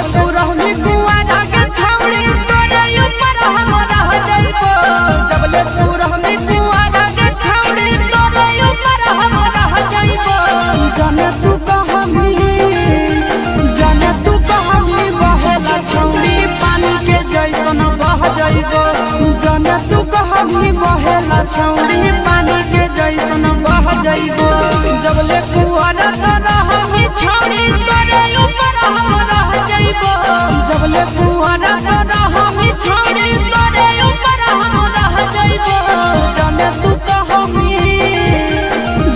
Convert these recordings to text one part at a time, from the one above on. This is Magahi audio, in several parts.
जबले तू रहमी कुआरा के छौड़ी तोरे ऊपर हम रह जइबो। जबले तू रहमी कुआरा के छौड़ी तोरे ऊपर हम रह जइबो। जाने तू कहमी, जाने तू कहमी बहेला छौड़ी पानी के जैसन बह जइबो। जाने तू कहमी बहेला छौड़ी पानी के जैसन बह जइबो। जबले कुआरा तो रहमी छौड़ी तोरे ऊपर हम रह जइबो। जबले कुआरा तो रहमी छौड़ी तोरे ऊपर हम रह जइबो। जाने तू कहमी,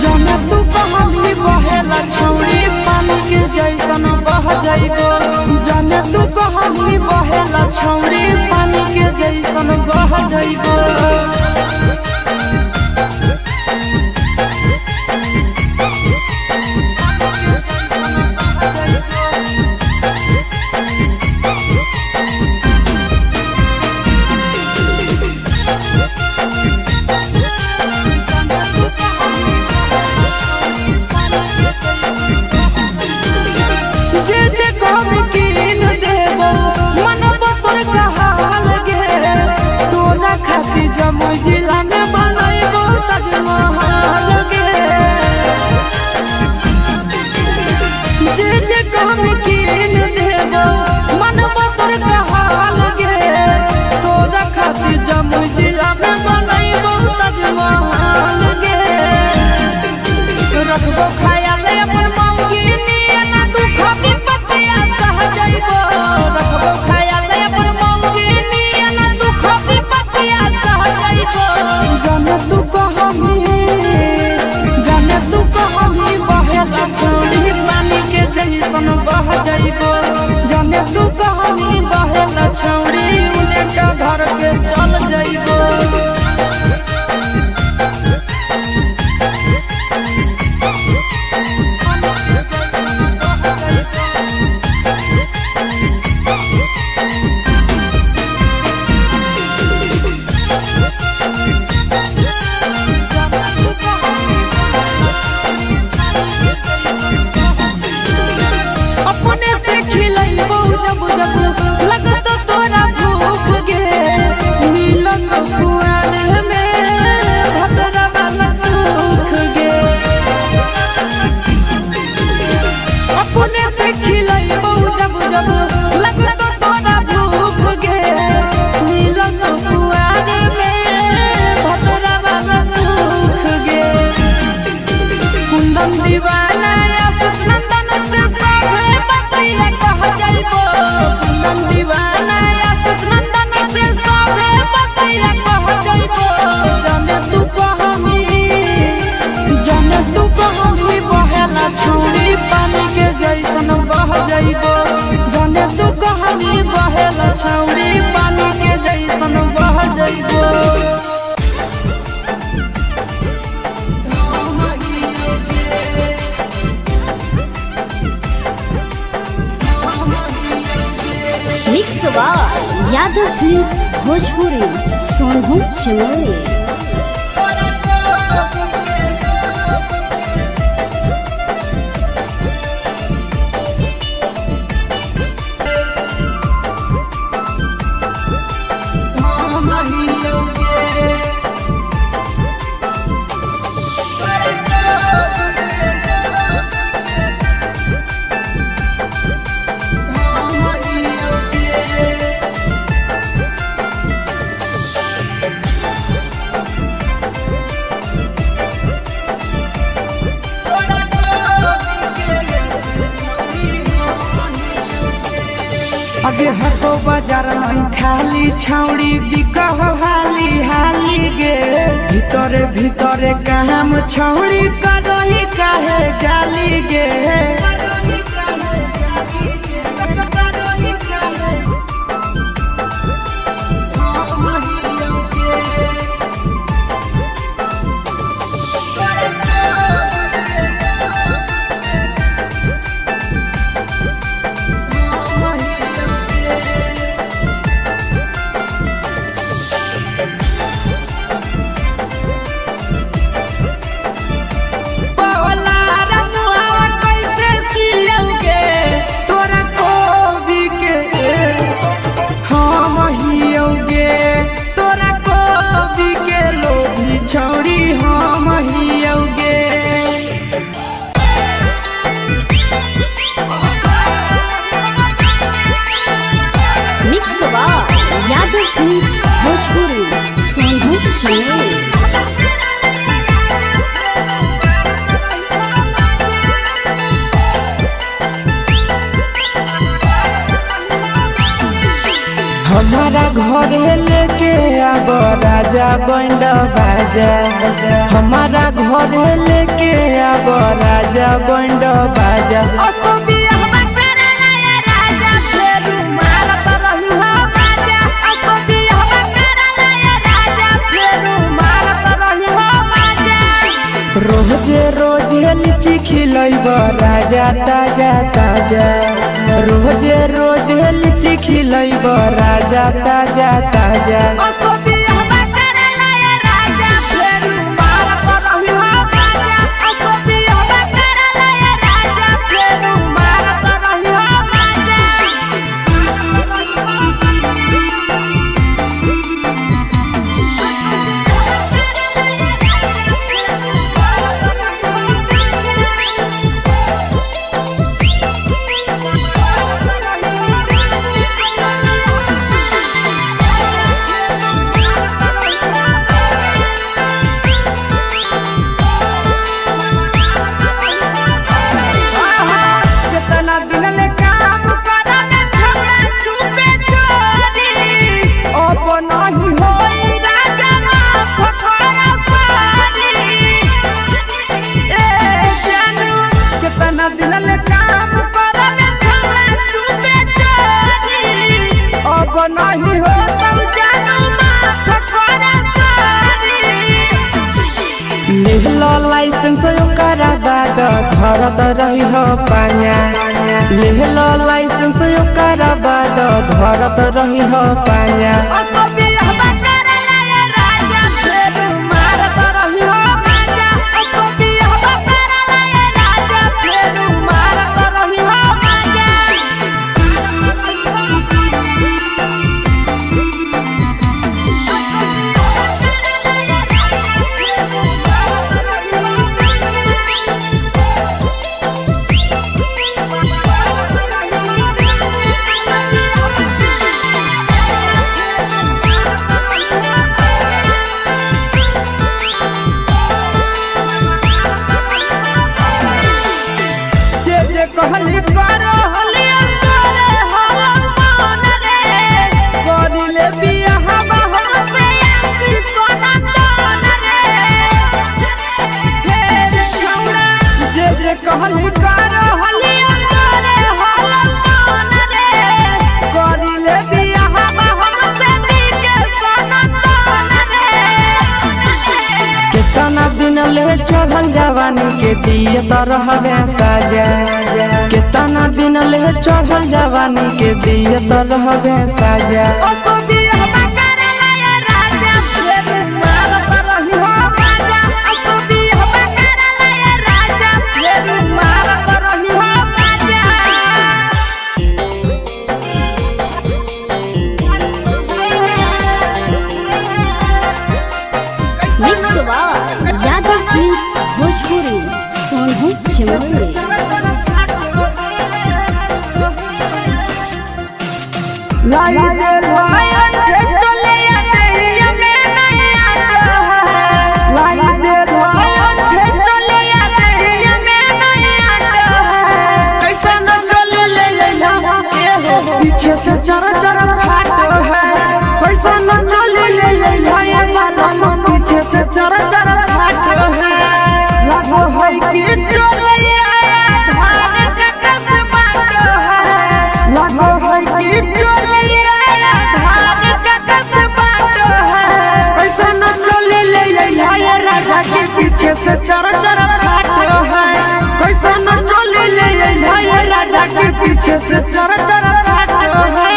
जाने तू कहमी बहेला छौड़ी पानी के जैसन बह जइबो। जाने तू कहमी बहेला छौड़ी पानी के जैसन बह जइबो। जे जे कहबी कीन देबो, मनबो तोर कहाल गे। तोरा खातिर जमुई जिला में बनैबो ताजमहल गे। जे जे कहबी कीन देबो, मनबो तोर कहाल गे। तोरा खातिर जमुई जिला में बनैबो ताजमहल गे। रखबो ख्याल अपन मौगी नियन दुख विपत्तिया सह जइबो। रखबो ख्याल अपन मौगी नियन दुख विपत्तिया सह जइबो। जाने तू कहमी, जाने तू कहमी बहेला छौड़ी पानी के जैसन बह जइबो। जाने तू कहमी बहेला छौड़ी उने का घर के चल जइबो। अपने से खिलैबो जब जब लगत तोरा भूख गे। मिलन कुआर में भद्रा वाला सुख गे। अपने से खिलैबो जब जब लगत तोरा भूख गे। मिलन कुआर में भद्रा वाला सुख गे। कुंदन दीवाना आशीष नंदन से सभे बतिया कह जइबो। कुंदन दीवाना आशीष नंदन से सभे बतिया कह जइबो। जाने तू कहमी, जाने तू कहमी बहेला छौड़ी पानी के जैसन बह जइबो। जाने तू कहमी बहेला छौड़ी पानी के जैसन बह जइबो। Mix by Yadav films Bhojpuri, Sonbhadra Chamoli. अगे हको बाजार नहीं खाली छौड़ी बिकह हाली हाली गे। भीतरे भीतरे काम छौड़ी करही काहे जाली गे। पवला रमुआ कैसे हमारा घरे लेके आब राजा बैंड बाजा। हमारा घरे लेके आब राजा बैंड बाजा। रोजे रोजे लीची खिलैब राजा ताजा ताजा। रोजे रोजे लीची खिलैब राजा ताजा ताजा। नहीं हो लेहलो लाइसेंस ओकरा बाद धरत रही हो पाया। लेहलो लाइसेंस ओकरा बाद धरत रही हो पाया। कहली करो हलिया करे हलन मान रे करिले बियाह हम से आखी सोना दान रे। हे रे छौड़ा जे जे कहली करो हलिया करे हलन मान रे करिले बियाह हम से के सोना दान रे। कितना दिन ले चढ़ल जवानी के दिए तरहवे साजा। कितना दिन ले चढ़ल जवानी के दिए तरहवे साजा। Mix by Yadav films Bhojpuri Sonu Chamoli. पीछे से चर चर फाटो है कैसा न चले ले ले ले पीछे से चर चर फाटो है। लगो है कि चले आया धान कटस बाटो है। लगो है कि चले आया धान कटस बाटो है। कैसा न चले ले ले ले राजा के पीछे से चर चर फाटो है। कैसा न चले ले ले ले राजा के पीछे से चर चर फाटो है।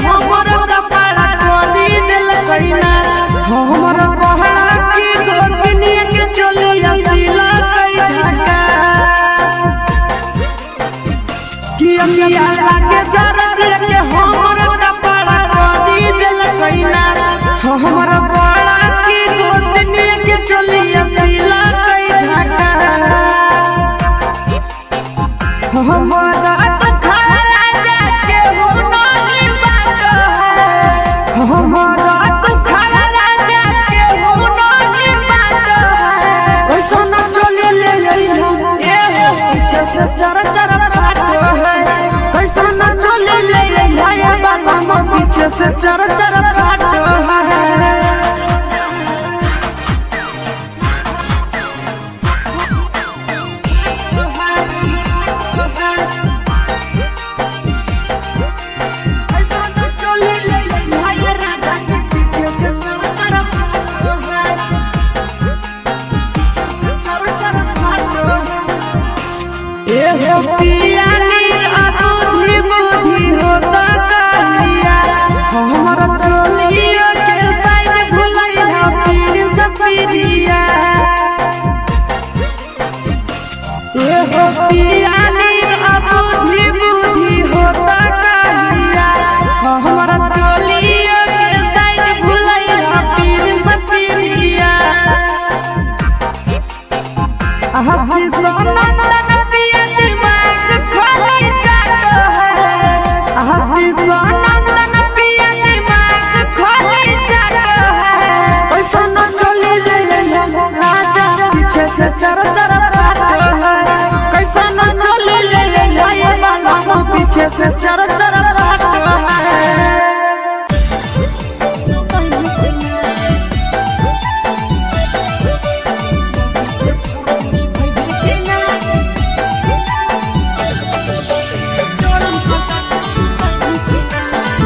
हमर कपाड़ा कोली दिल कइना। हमर के चर चर पाट है।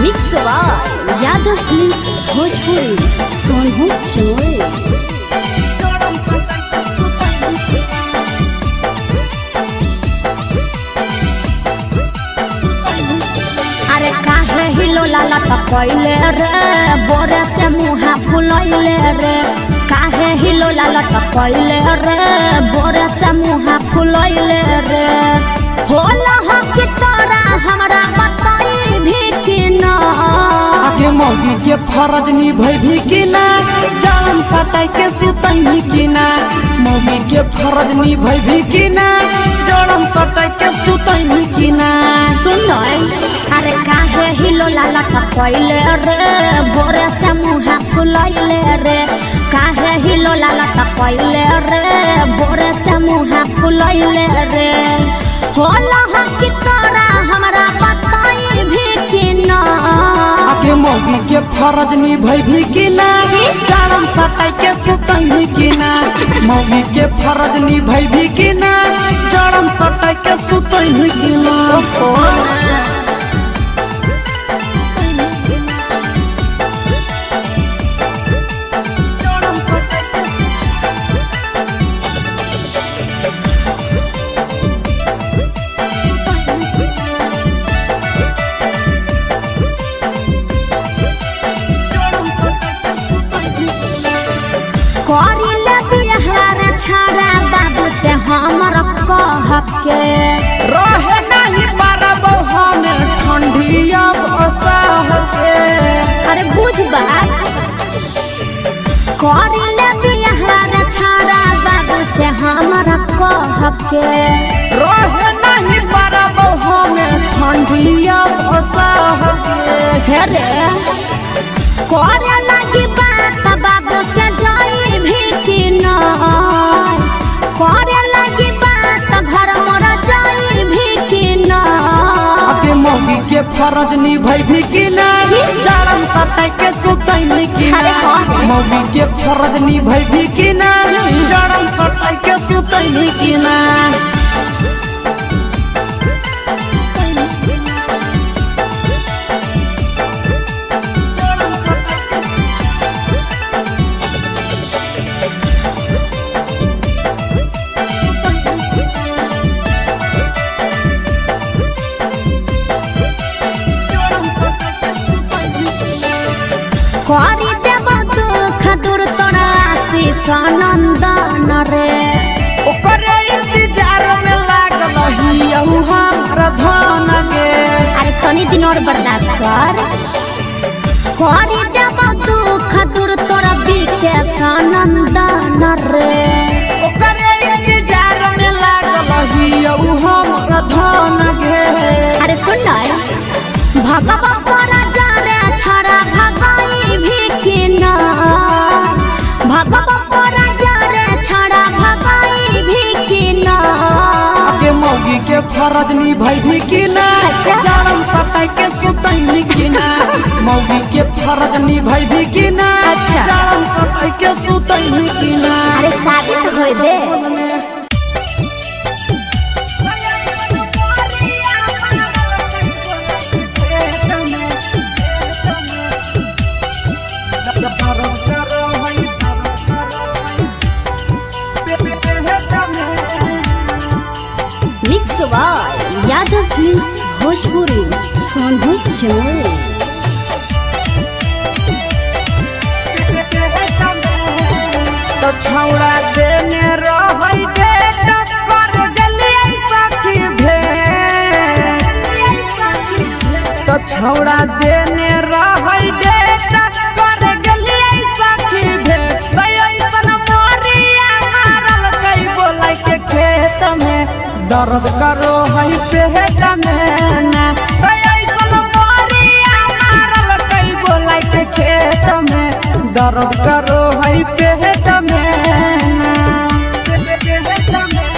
Mix by Yadav films Bhojpuri Sonu Jamui. अरे काहे हिलोला लटकैले रे बोरे से मुहा फुलैले रे काहे हिलोला लटकैले रे बोरे से मुहा फुलैले रे होला हो कि तोरा हमरा बताई भी कि ना। आगे मौगी के फरज निभैभी कि ना जान सटाई के सुतैनी कि ना मौगी के फरज निभैभी कि ना जड़म सटाई के सुतैनी कि ना। सुन अरे काहे हिलोला लटकैले रे बोरे से मुहा फुलैले रे काहे हिलोला लटकैले रे बोरे से मुहा फुलैले रे होला हो कि तोरा हमरा बताई भी कि ना। आगे मौगी के फरज निभैभी कि ना जान सटाई के सुतैनी कि ना मौगी के फरज निभैभी कि ना जड़म सटाई के सुतैनी कि ना। करिले बिहार छाड़ा बाबू से हमर कह के रहे नहीं पारब हमें ठंडिया बसाह के। अरे बुझ बात करिले बिहार छाड़ा बाबू से हमर कह के रहे नहीं पारब हमें ठंडिया बसाह के। हे रे करे लगी बात बाबू से जाई भी कि ना करे लगी बात घर मोर जाई भी कि ना। आगे मौगी के फरज निभैभी कि ना जाड़म सटाई के सुतैनी कि ना अरे हाँ। मौगी के फरज निभैभी कि ना जाड़म सटाई के सुतैनी कि ना। करी देब दुख दूर तोरा आशीष नंदन रे ओकरे इंतजार में लागल हियहु हमर धन गे। अरे तनी दिन और बर्दाश्त कर करी देब दुख दूर तोरा विकेश नंदन रे ओकरे इंतजार में लागल हियहु हमर धन गे। अरे सुन न भगवा पर जा रे छड़ा भगाई भी कि ना भगवा पर जा रे छड़ा भगाई भी कि ना। आगे मौगी के फरज निभैभी कि ना अच्छा। जाड़म सटाई के सुतैनी कि ना मौगी के फरज निभैभी कि ना अच्छा। जाड़म सटाई के सुतैनी कि ना। अरे शादी तो होए दे। Mix by Yadav films Bhojpuri Sonu Jamui. तो छौड़ा देने रहै डेट पर गेलियै सखी भेंट। तो छौड़ा देने रहै डेट पर गेलियै सखी भेंट। तो ऐसन मोरिया मारल कै बोलै के खेत में दर्द करो है पेट में ना। तो ऐसन मोरिया मारल कै बोलै के खेत में दर्द करो है पेट में ना। पेट में।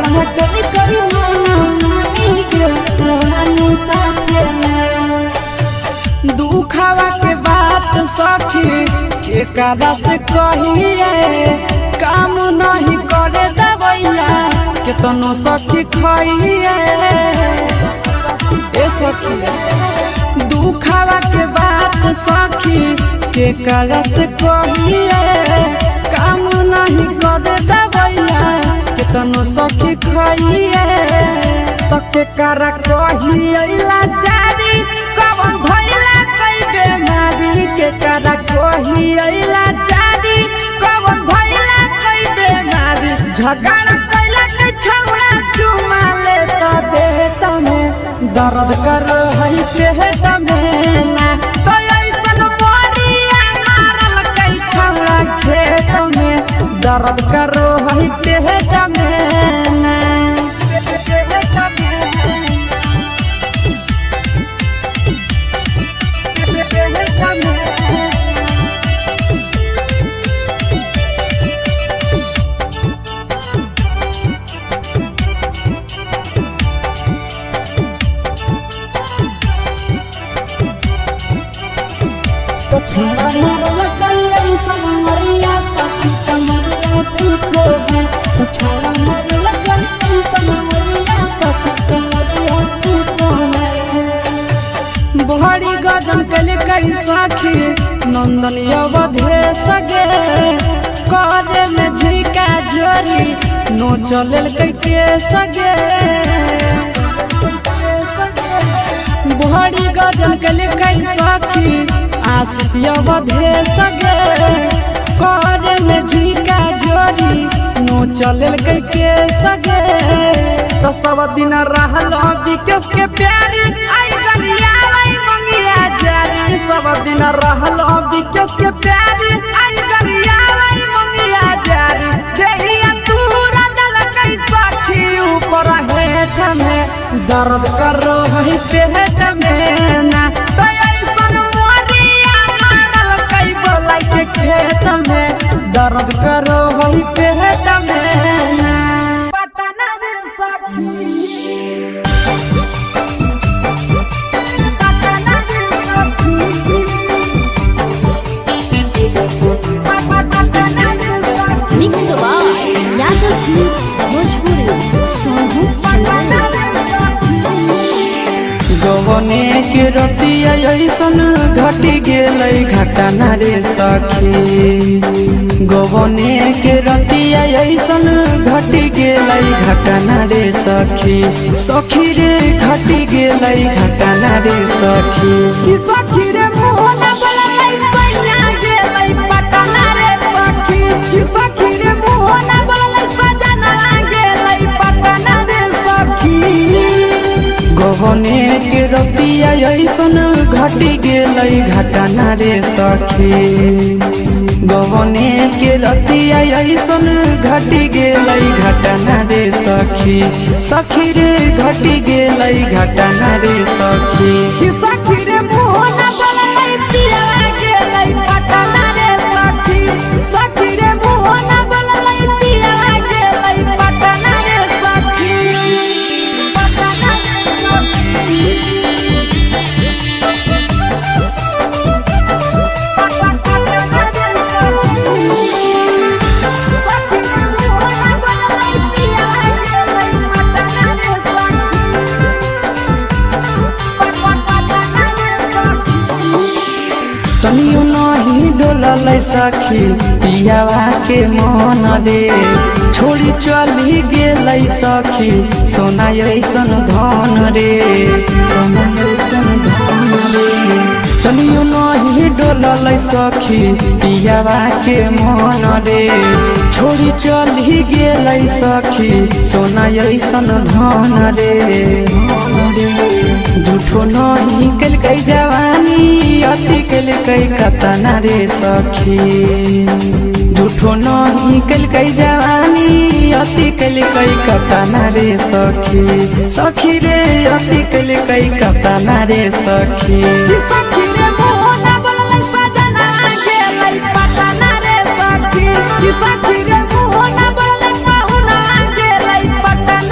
झगड़ा कल कई माना मानी गे जवानी साथे में। दुखावा के बात सखी एकरा से कहिए, काम नहीं करे दवैया केतनो सखी खइए। ए सखी दुखावा के बात सखी केकरा से कहिए, काम नहीं करे दवैया केतनो सखी खइए। तो केकरा कहिए लाचारी कवन भइला कई बेमारी, केकरा कहिए लाचारी कवन भइला कई बेमारी। झगड़ा कैला के छौड़ा चुमा ले त देत में दर्द कर है पेट में ना। तो ऐसन मोरिया मारल कई छौड़ा खेत में दर्द कर है पेट में ना। तो छोड़ा मारल कई संगमरिया सखी कमरिया तू खो गई। तो छोड़ा मारल कई संगमरिया सखी कमरिया तू खो गई। बहरी गजन कल कई साखी नंदन अवधे सगे, करे में झिका झोरी नो चलल कई के सगे। बहरी गजन कल कई साखी आशीष अवधे सगे, करे में झिका झोरी नो चलल कई के सगे। तो सब दिन रहल विकेश के प्यारी आई गलिया आई मंगिया जारी। सब दिन रहल विकेश के प्यारी आई गलिया आई मंगिया जारी। देहिया तूरा दल कई सखी ऊपर हेठ में दर्द कर रही पेट में ना। तो ऐसन मोरिया मारल कई बोलाई के खेत में दर्द कर रही पेट में ना। पटना रे सखी पटना रे सखी पटना रे सखी। Mix by Yadav films Bhojpuri Sonu Chandra. गवने के रतिया ऐसन घटी गेलै घटना रे सखी। गवने के रतिया ऐसन घटी गेलै घटना रे सखी। सखी रे घटी गेलै घटना रे सखी। कि सखी रे मोहन बोललै सैया गेलै पटना रे सखी। कि सखी रे मोहन बोललै सजना गेलै पटना रे सखी। गवने के रतिया ऐसन घटी गेलै घटना रे सखी। गवने के रतिया ऐसन घटी गेलै घटना रे सखी। सखी रे घटी गेलै घटना रे सखी। कि सखी रे मोहन बोललै पिया गेलै पटना रे सखी। सखी रे मोहन बोललै पिया गेलै पटना रे सखी। पटना रे सखी। पटना रे सखी। सखी रे मोहन बोललै पिया गेलै पटना रे सखी। पटना रे सखी। तनियो नहीं डोललै सखी पियावा के मन रे, छोड़ी चली गेलै सखी सोना ऐसन धन रे। सोना ऐसन धन रे। तनियो नहीं डोललै सखी पियावा के मन रे, छोड़ी चली गेलै सखी सोना ऐसन धन रे। झूठो नहीं केलकै जवानी अति केलकै कतना रे सखी। झूठो नहीं केलकै जवानी अति केलकै कतना रे सखी। सखी रे अति केलकै कतना रे सखी। सखी रे मोहन बोललै सजना गेलै पटना रे सखी। सखी रे मोहन बोललै पहुना गेलै पटना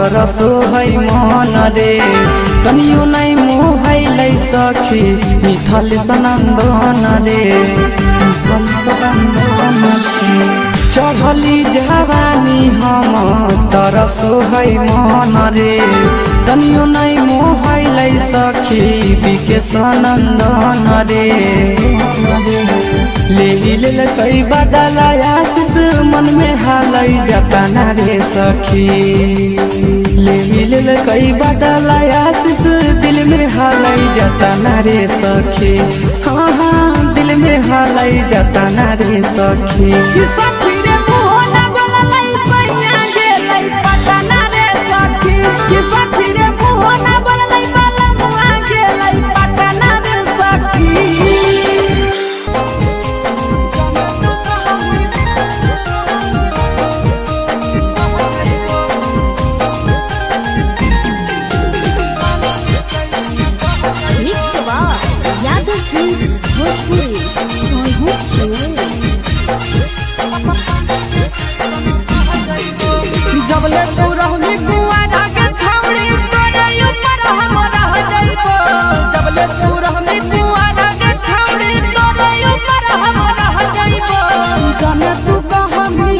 तरसो है मन रे तनियो नै मोहैलै सखी मिथल सनन्दन रे मिथल सनन्दन रे। चढ़ली जवानी हम तरसो है मन रे तनियो नै मोहैलै सखी विकेश नन्दन रे। ले लेल कई बदल आशीष मन में हालै जतना रे सखी। ले लेल कई बदल आशीष दिल में हालै जतना रे सखी। हाँ हाँ दिल में हालै जतना रे सखी। सखी रे मोहना बोललै सैया गेलै पटना रे सखी। कि सखी रे मोहना बोललै बलमुआ गेलै पटना रे सखी। Mix by Yadav films Bhojpuri Sonu Chamoli. जबले तू रहली कुआरा के छौड़ी तोरे ऊपर हम रह जइबो। जबले तू रहली कुआरा के छौड़ी तोरे ऊपर हम रह जइबो। जाने तू कहमी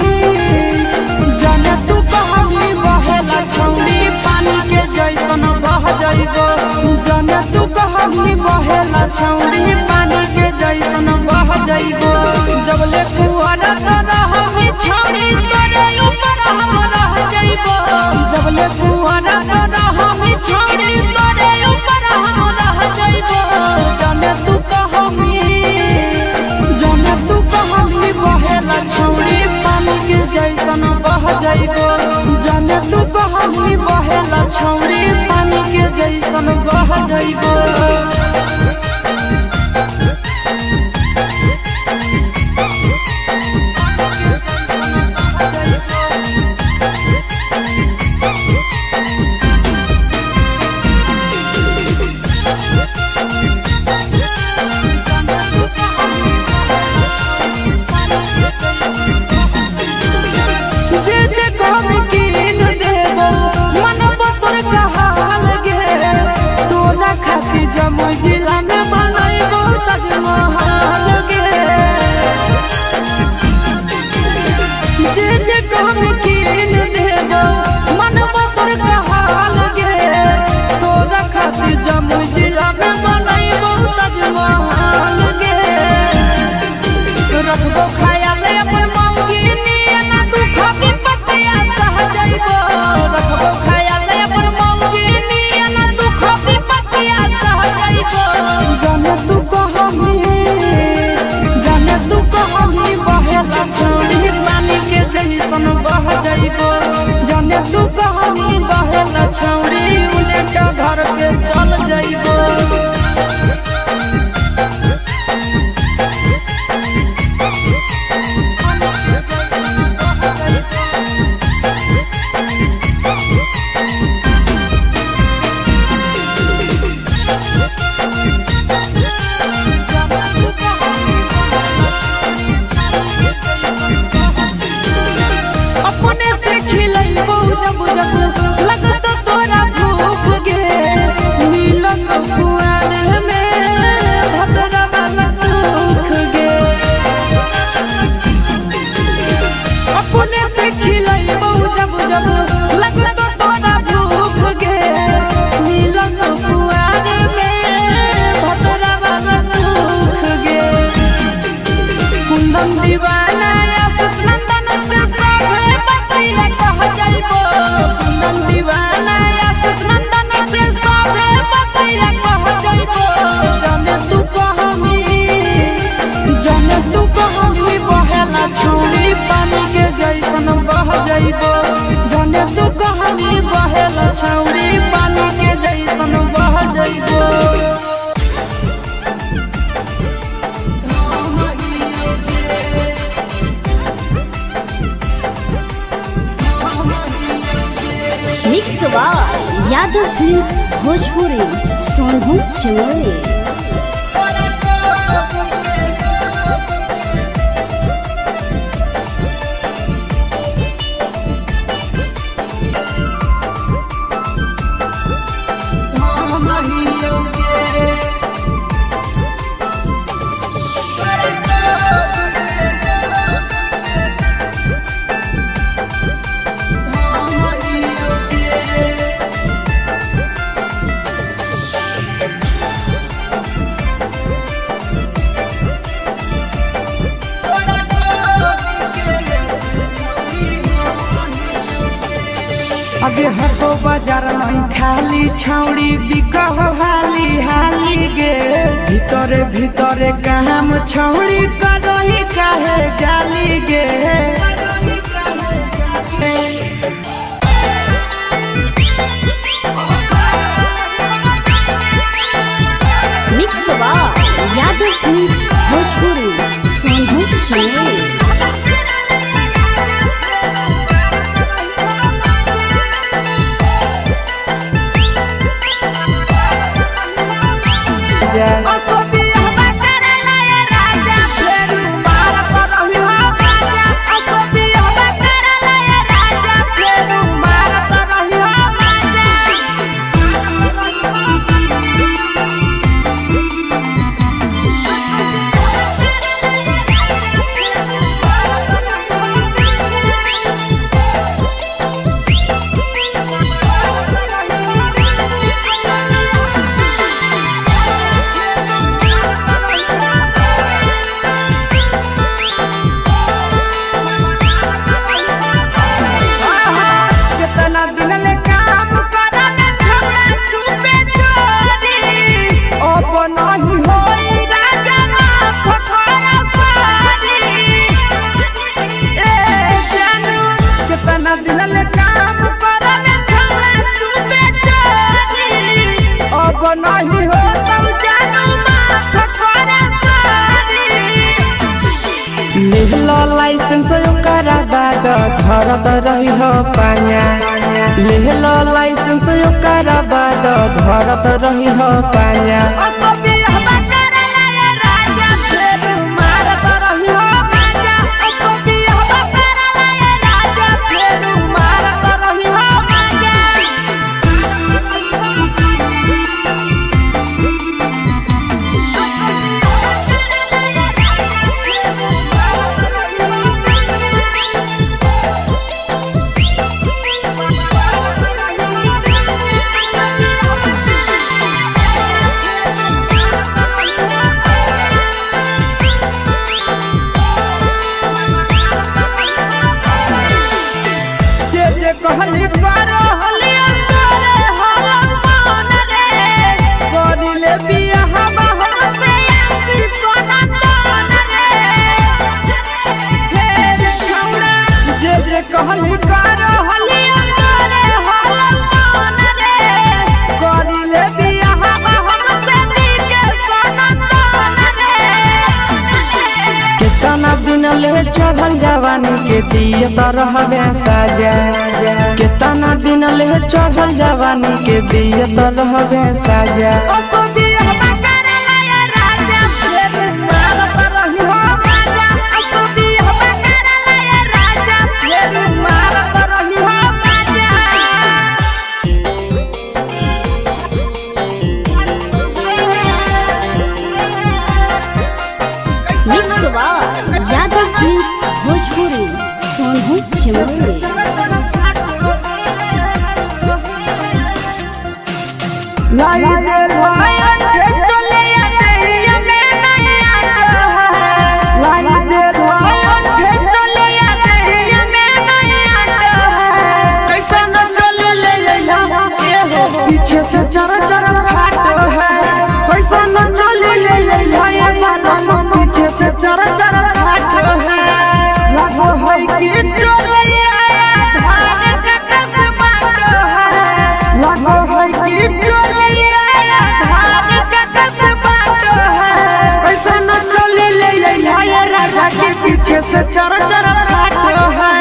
जाने तू कहमी बहेला छौड़ी पानी के जैसन बह जइबो। जाने तू कहमी बहेला छौड़ी पानी के जैसन बह जइबो। जबले कुआरा के रहमी छौड़ी तोरे ऊपर हम रह जइबो। जबले कुआरा के रहमी छौड़ी तोरे ऊपर हम रह जइबो। जाने तू कहमी जाने तू कहमी बहेला छौड़ी पानी के जैसन बह जइबो। जाने तू कहमी बहेला छौड़ी पानी के जैसन बह जइबो। जे जे कहबी कीन देबो मनबो तोर कहाल गे। तोरा खातिर जमुई जिला में बनैबो ताजमहल गे। जे जे कहबी कीन देबो मनबो तोर कहाल गे। तोरा खातिर जमुई जिला में बनैबो ताजमहल गे। रखबो ख्याल अपन मौगी नियन दुख विपत्तिया सह जइबो। रखबो ख्याल अपन मौगी नियन दुख विपत्तिया सह जइबो। जाने तू कहमी जाने तू कहमी बहेला छौड़ी पानी के जैसन बह जइबो। जाने तू कहमी बहेला छौड़ी उने के घर पे चल जइबो। अपने से खिलैबो जब जब लगत तोरा भूख गे। मिलन कुआर में भद्रा वाला सुख गे। अपने से खिलैबो जब जब लगत तोरा भूख गे। मिलन कुआर में भद्रा वाला सुख गे। कुंदन दीवाना आशीष नंदन से सभे बतिया कह जइबो। कुंदन दीवाना आशीष नंदन से सभे बतिया कह जइबो। जाने तू कहमी जाने तू कहमी बहेला छौड़ी पानी के जैसन बह जइबो। जाने तू कहमी बहेला छौड़ी पानी के जैसन बह जइबो। Mix by Yadav films Bhojpuri Sonu Chamoli. आगे हको बाजार नहीं खाली छौड़ी बिकह हाली हाली गे। भीतरे भीतरे काम छौड़ी करही काहे जाली गे। Mix by Yadav films Bhojpuri Sonu Chamoli. कितना दिन ले काम करल छौड़ा चुपे चोरी, अब नहीं होई राजा माफ कर सारी। ए जानू कितना दिन ले काम करल छौड़ा चुपे चोरी, अब नहीं होतौ जानू माफ कर सारी। लेहलो लाइसेंस ओकरा बाद धरत रही हो पाया। लेहलो लाइसेंस ओकरा बाद धरत रही हो पाया। जे जे कहली करो हलिया तोरे हलन मान रे, करिले बियाह बहन से आखी सोना दान रे। हे रे छौड़ा जे जे कहली करो हलिया तोरे हलन मान रे, करिले बियाह बहन से बीके सोना दान रे। कितना दिन ले चढ़ल जवानी के दिए तरहबे साजा। कितना दिन ले चढ़ल जवानी के दिए तरहबे साजा। Mix by Yadav films Bhojpuri Sonu Chamoli. लाई दे लाया छे चलिया दैया में नैया है। लाई दे लाया छे चलिया दैया में नैया है। कैसा न चले ले लैला ए हो पीछे से चर चर फाटो है। कैसा न चले ले लैला ए बालम पीछे से चर चर फाटो है। लगो है कि चलिया धान कटस बाटो है। लगो है कि चलिया धान कटस बाटो है। ऐसा न चले ले लैला ए राजा के पीछे से चर चर फाटो है।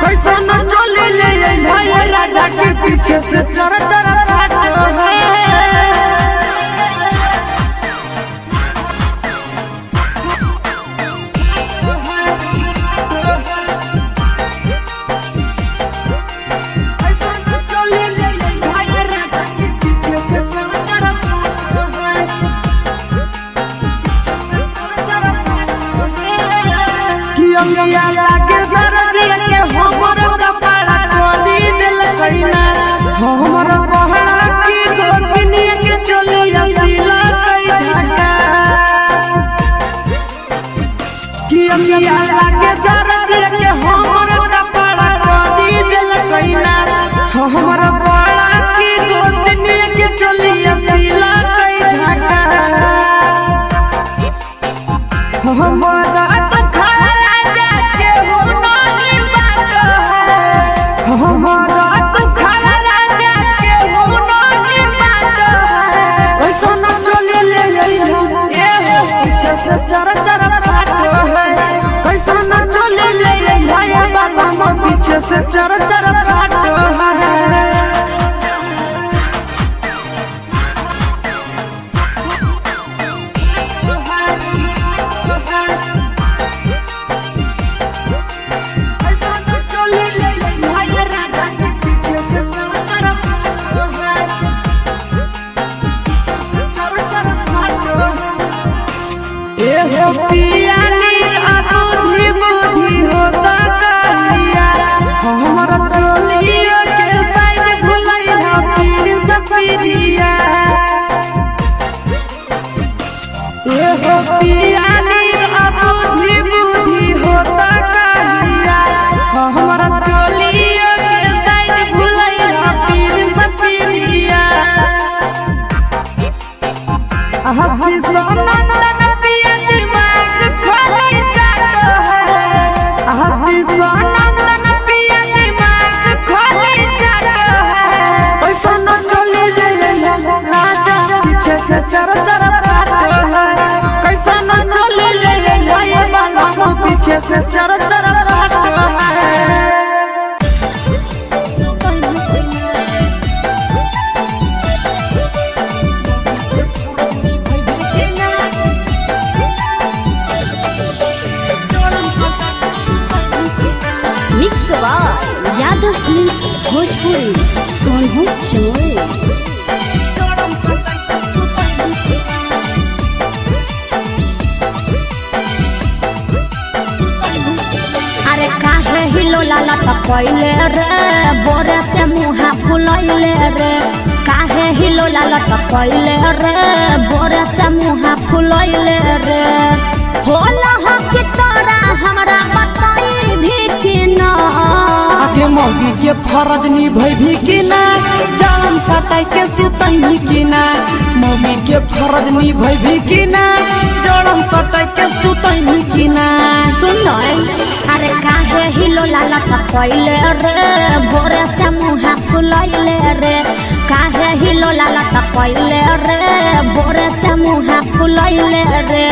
कैसा न चले ले लैला ए राजा के पीछे से चर चर फाटो है। अंगिया लागे दर्द के हमर कपाड़ा कोरी देल कइना, हमर पहड़ा की गोरी पीछे से चर चर फाटो है। चर चर फाटो है, कैसा न चले ले ले बाला पीछे से चर चर फाटो है। Mix by Yadav films Bhojpuri Sonu Chamoli. अरे काहे हिलोला लटकैले रे बोरे से मुहा फुलैले रे, काहे हिलोला लटकैले रे बोरे से मुहा फुलैले रे। होला हो कि तोरा हमरा बताई भी कि ना, आगे मौगी के फरज निभैभी कि ना, जान सटाई के सुतैभी कि ना। मौगी के फरज निभैभी कि ना, जड़म सटाई के सुतैभी कि ना। सुन अरे काहे हिलोला लटकैले रे बोरे से मुहा फुलैले रे, काहे हिलोला लटकैले रे बोरे से मुहा फुलैले रे।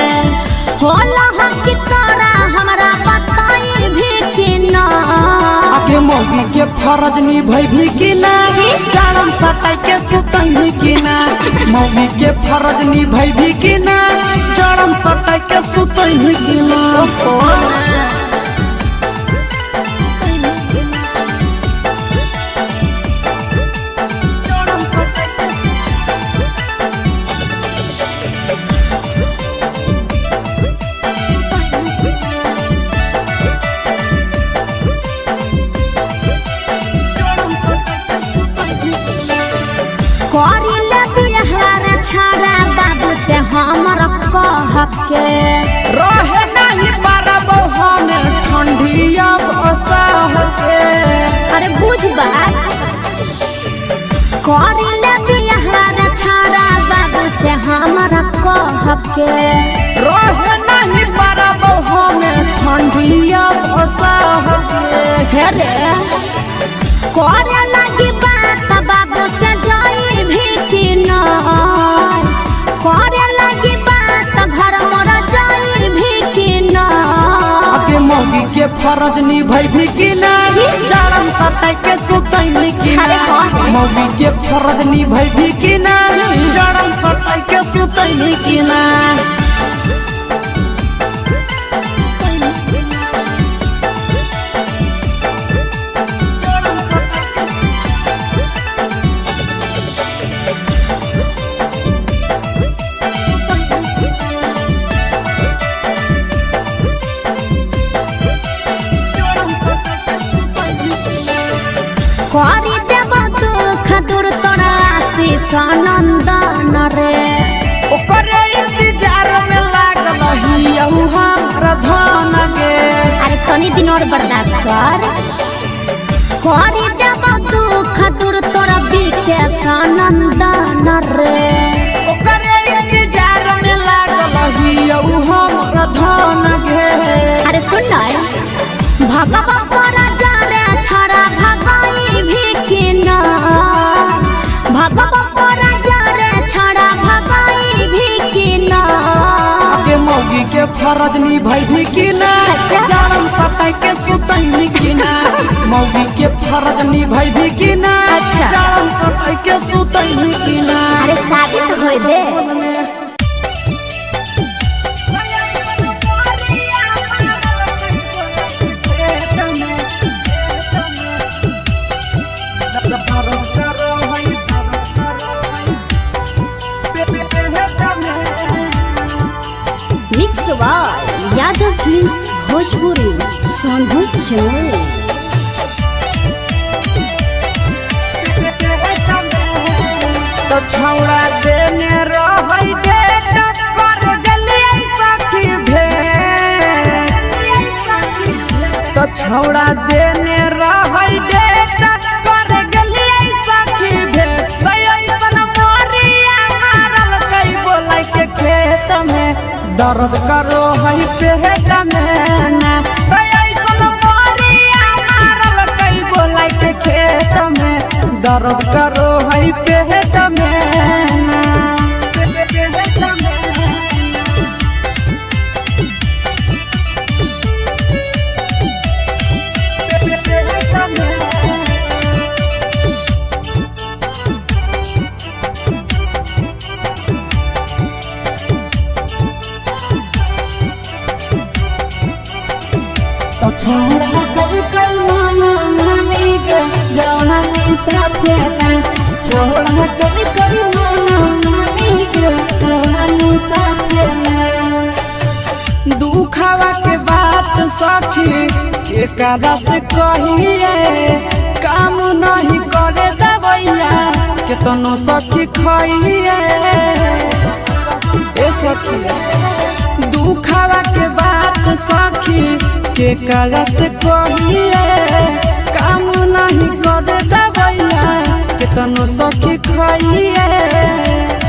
होला हो कि तोरा हमरा बताई भी कि ना, आगे मौगी के फरज निभैभी कि ना, जान सटाई के सुतैभी कि ना। मौगी के फरज निभैभी कि ना, जड़म सटाई के सुतैभी कि ना। करिले बिहार छाड़ा बाबू से हमर कह के, रहे नहीं पारब हमें ठंडिया बसाह के। अरे बुझ बात, करिले बिहार छाड़ा बाबू से हमर कह के, रहे नहीं पारब हमें ठंडिया बसाह के। हे रे करे लगी बात बाबू से जाई भी कि ना, करे लगी बात घर मोर जाई भी कि ना। आगे मौगी के फरज निभैभी कि ना, जाड़म सटाई के सुतैभी कि ना। मौगी के फरज निभैभी कि ना, जाड़म सटाई के सुतैभी कि ना। करी देब दुख दूर तोरा आशीष नंदन रे, ओकरे इंतजार में लागल हियौ हमरा धन गे। अरे तनी दिन और बर्दाश्त कर। करी देब दुख दूर तोरा विकेश नंदन रे, ओकरे इंतजार में लागल हियौ हमरा धन गे। अरे सुन न भगवा पर जा रे छड़ा भगाई भी कि ना, भगवा पर जा रे छड़ा भगाई भी कि ना। आगे मौगी के के फरज निभैभी कि ना? अच्छा। जारम सताई के सुतैनी कि ना? मौगी के फरज निभैभी कि ना? अच्छा। जारम सताई के सुतैनी कि ना? अरे शादी तो होए दे। Mix by Yadav films Bhojpuri, Sonu Jamui. तो छौड़ा देने रहै डेट पर गेलियै सखी भेट। तो छौड़ा देने रहै डेट पर गेलियै सखी भेट। ऐसन मोरिया मारल कै बोलै के खेत में दर्द करो है पेट में ना। ऐसन मोरिया मारल कै बोलै के खेत में दर्द करो है पेट में ना। पेट में। पेट में। तो छोड़ा कभी कल माना मानी के जवानी साथे ना। छोड़ा कभी कभी माना मानी के जवानी साथे ना। दुखावा के बात सखी एकरा से कहिए, काम नहीं करे दवैया केतनो सखी खइए। ए सखी दुखावा के बात सखी केकरा से कहिए, काम नहीं करे दवैया केतनो सखी खइए।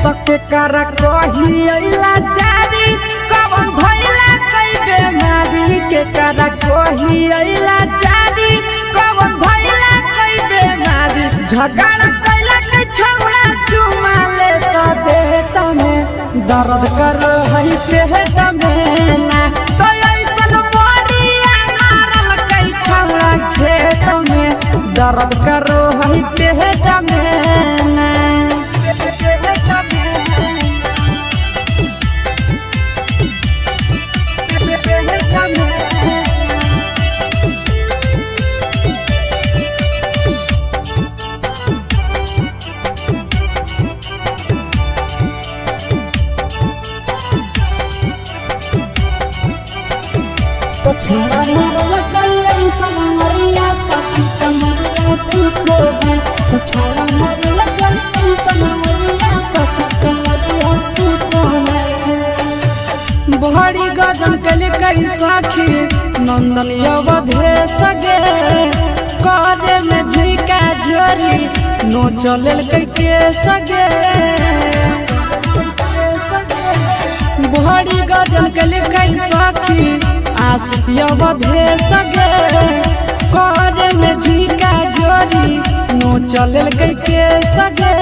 तो केकरा कहिए लाचारी कवन भइला कई बेमारी, केकरा कहिए लाचारी कवन भइला कई बेमारी। झगड़ा कैला के छौड़ा चुमा ले तो देत में दर्द कर है पेट में ना। तो ऐसन मोरिया मारल कई छौड़ा खेत में दर्द करो है पेट में ना। पेट में। पेट में। तो छोड़ा मरल कल समरिया सखी कमरिया तू को है। तो छोड़ा मरल कल समरिया सखी कमरिया तू को है। बड़ी गजन कल कई साखी नंदन अवधे सगे, करे में झिका झोरी नो चलल कई के सगे। बड़ी गजन कल कई साखी आशीष अवधे सगे, करे में झिका झोरी नो चलल कई के सगे।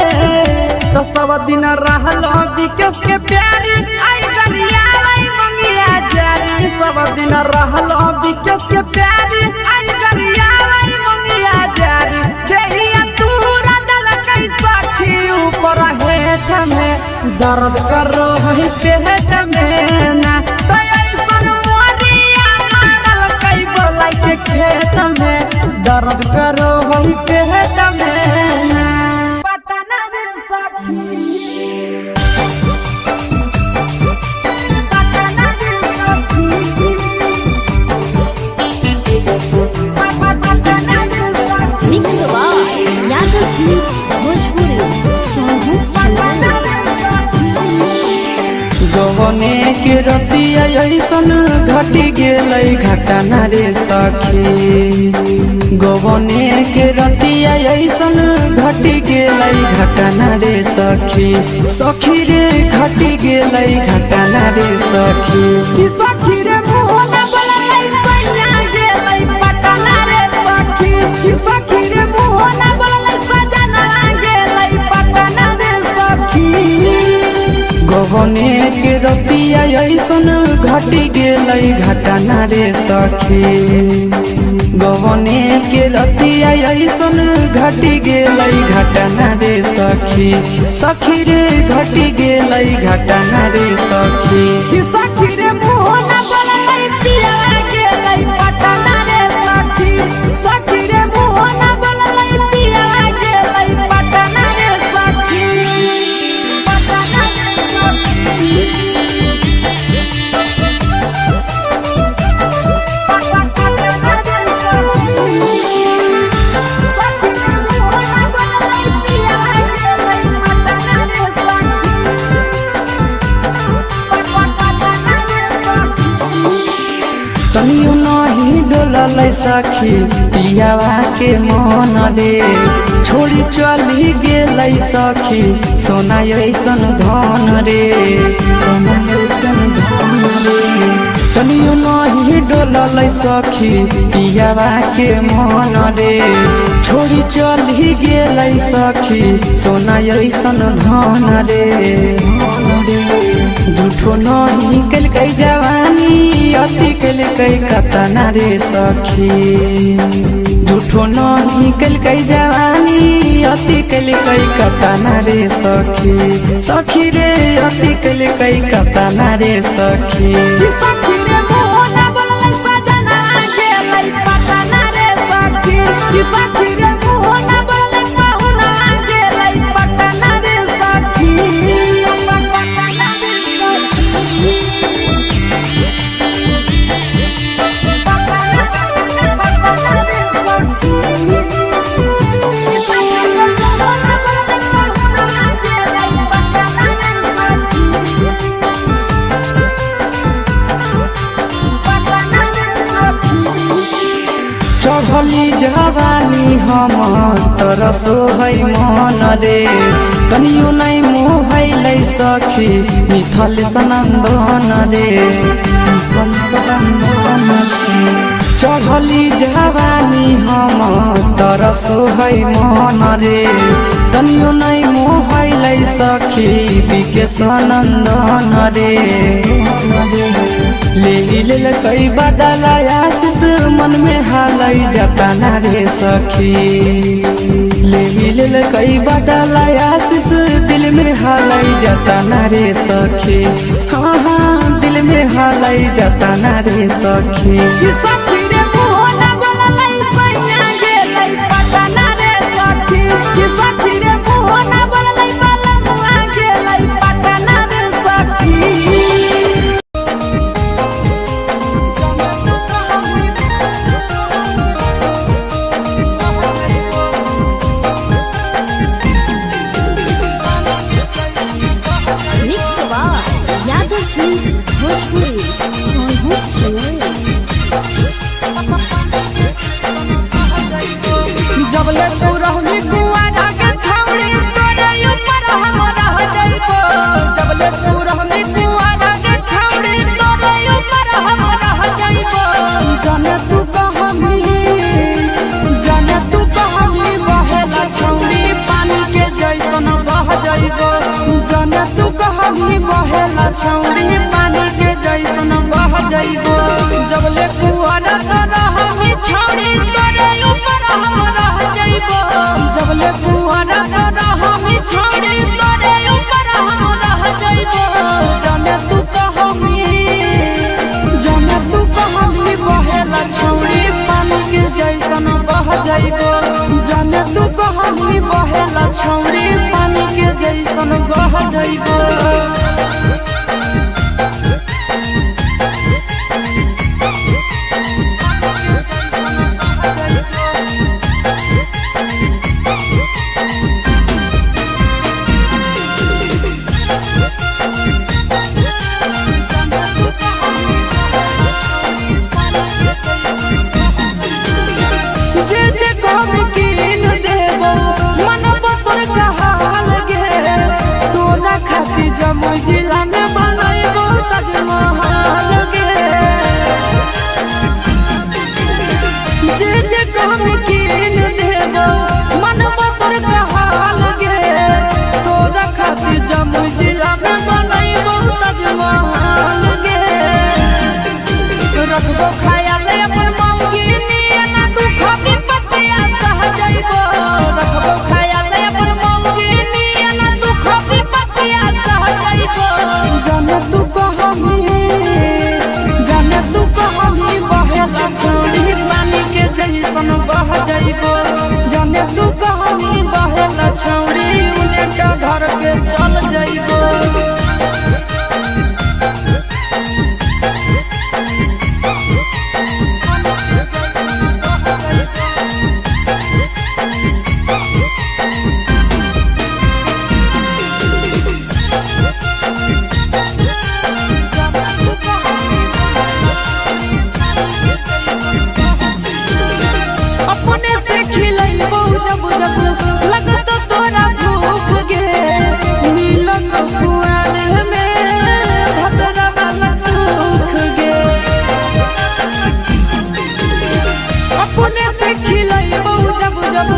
तो सब दिन रहल विकेश के प्यारी आई गरिया आई मंगिया जारी। सब दिन रहल विकेश के प्यारी आई गरिया आई मंगिया जारी। देहिया तूरा दल कई सखी ऊपर हेठ में दर्द करो है पेट में ना। तो ऐसन मोरिया मारल कई बोलै के खेत में दर्द करो है पेट में ना। पटना रे सखी पटना रे सखी पटना रे सखी mix by Yadav films Bhojpuri, Sonu Jamui. गवने के रतिया ऐसन घटी गेलै घटना रे सखी। गवने के रतिया ऐसन घटी गेलै घटना रे सखी। सखी रे घटी गेलै घटना रे सखी। कि सखी रे मोहना बोललै सैया गेलै पटना रे सखी। कि सखी रे मोहना बोललै सजना गेलै पटना रे सखी। गवने के रतिया ऐसन घटी गेलै घटना रे सखी। गवने के रतिया ऐसन घटी गेलै घटना रे सखी। सखी रे घटी गेलै घटना रे सखी। सखी रे मोहना बोललै पिया गेलै पटना रे सखी। सखी रे मोहना बोललै पिया गेलै पटना रे सखी। पटना रे सखी। पटना रे सखी। सखी रे मोहना बोललै पिया गेलै पटना रे सखी। तनियो नहीं डोललै सखी पियावा के मन रे, छोड़ी चली गेलै सखी सोना ऐसन धन रे। सोना ऐसन धन रे। तनियो नहीं डोललै सखी पियावा के मन रे, छोड़ी चली गेलै सखी सोना ऐसन धन रे। झूठो नहीं केलकै जवानी अति केलकै कतना रे सखी। झूठो नहीं केलकै जवानी अति केलकै कतना रे सखी। सखी रे अति केलकै कतना रे सखी। सखी रे मोहना बोललै सजना गेलै पटना रे सखी। सखी रे मोहना बोललै पहुना गेलै पटना रे सखी। पटना रे सखी। पटना रे सखी। सखी रे मोहना बोललै पहुना गेलै पटना रे सखी। चढ़ली जवानी हमर तरसो है मन रे, तनियो नहीं मोहैलै सखी मिथल सनंदन रे। मिथल सनंदन रे। चढ़ली जवानी हमर तरसो है मन रे, तनियो नहीं मोहैलै सखी बिके सनंदन रे। ले लेलकै बदला आशीष मन में हालै जतना रे सखी। ले लेलकै बदला आशीष दिल में हालै जतना रे सखी। हाँ हाँ दिल में हालै जतना रे सखी। सखी रे मोहना बोललै सैया गेलै पटना रे सखी। सखी रे मोहना बोललै बलमुआ गेलै पटना रे सखी। Mix by Yadav films Bhojpuri Sonu Channel. जबले तू रहली कुंवारा के छौड़ी तोरे ऊपर हम रह जइबो। जबले तू रहली कुंवारा के छौड़ी तोरे ऊपर हम रह जइबो। जाने तू कहमी, जाने तू कहमी बहेला छौड़ी पानी के जैसन बह जइबो। जाने तू कहमी बहेला छौड़ी पानी के जैसन बह जइबो। जबले कुंवारा तो रहमी छौड़ी तोरे ऊपर हम रह जइबो। जबले कुंवारा तो रहमी छौड़ी तोरे ऊपर हम रह जइबो। जाने तू कहमी, जाने तू कहमी बहेला छौड़ी पानी के जैसन बह जइबो। जाने तू कहमी बहेला छौड़ी पानी के जैसन बह जइबो। जे जे कहबी कीन देबो मनबो तोर कहाल गे। तोरा खातिर जमुई जिला में बनैबो ताजमहल गे। जे जे कहबी कीन देबो मनबो तोर कहाल गे। तोरा खातिर जमुई जिला में बनैबो रखबो ख्याल अपन मौगी नियन दुख विपत्तिया सह जइबो। रखबो ख्याल अपन मौगी नियन दुख विपत्तिया सह जइबो। जाने तू कहमी, जाने तू कहमी बहेला छौड़ी पानी के जैसन बह जइबो। जाने तू कहमी बहेला छौड़ी उने का घर के चल जइबो। अपने से खिलैबो जब जब लगत तोरा भूख गे। मिलत कुआर में भद्रा वाला सुख गे। अपने से खिलैबो जब जब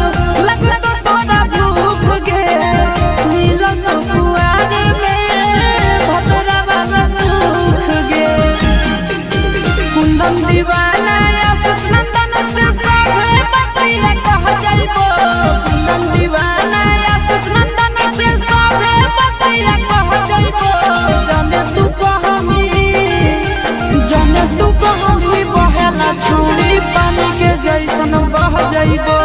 लगत तोरा भूख गे। मिलत कुआर में भद्रा वाला सुख गे। कुंदन दीवाना आशीष नंदन से सभे बतिया कह जइबो। कुंदन दीवाना आशीष नंदन से सभे बतिया कह जइबो। जाने तू कहमी, जाने तू कहमी बहेला छौड़ी पानी के जैसन बह जइबो।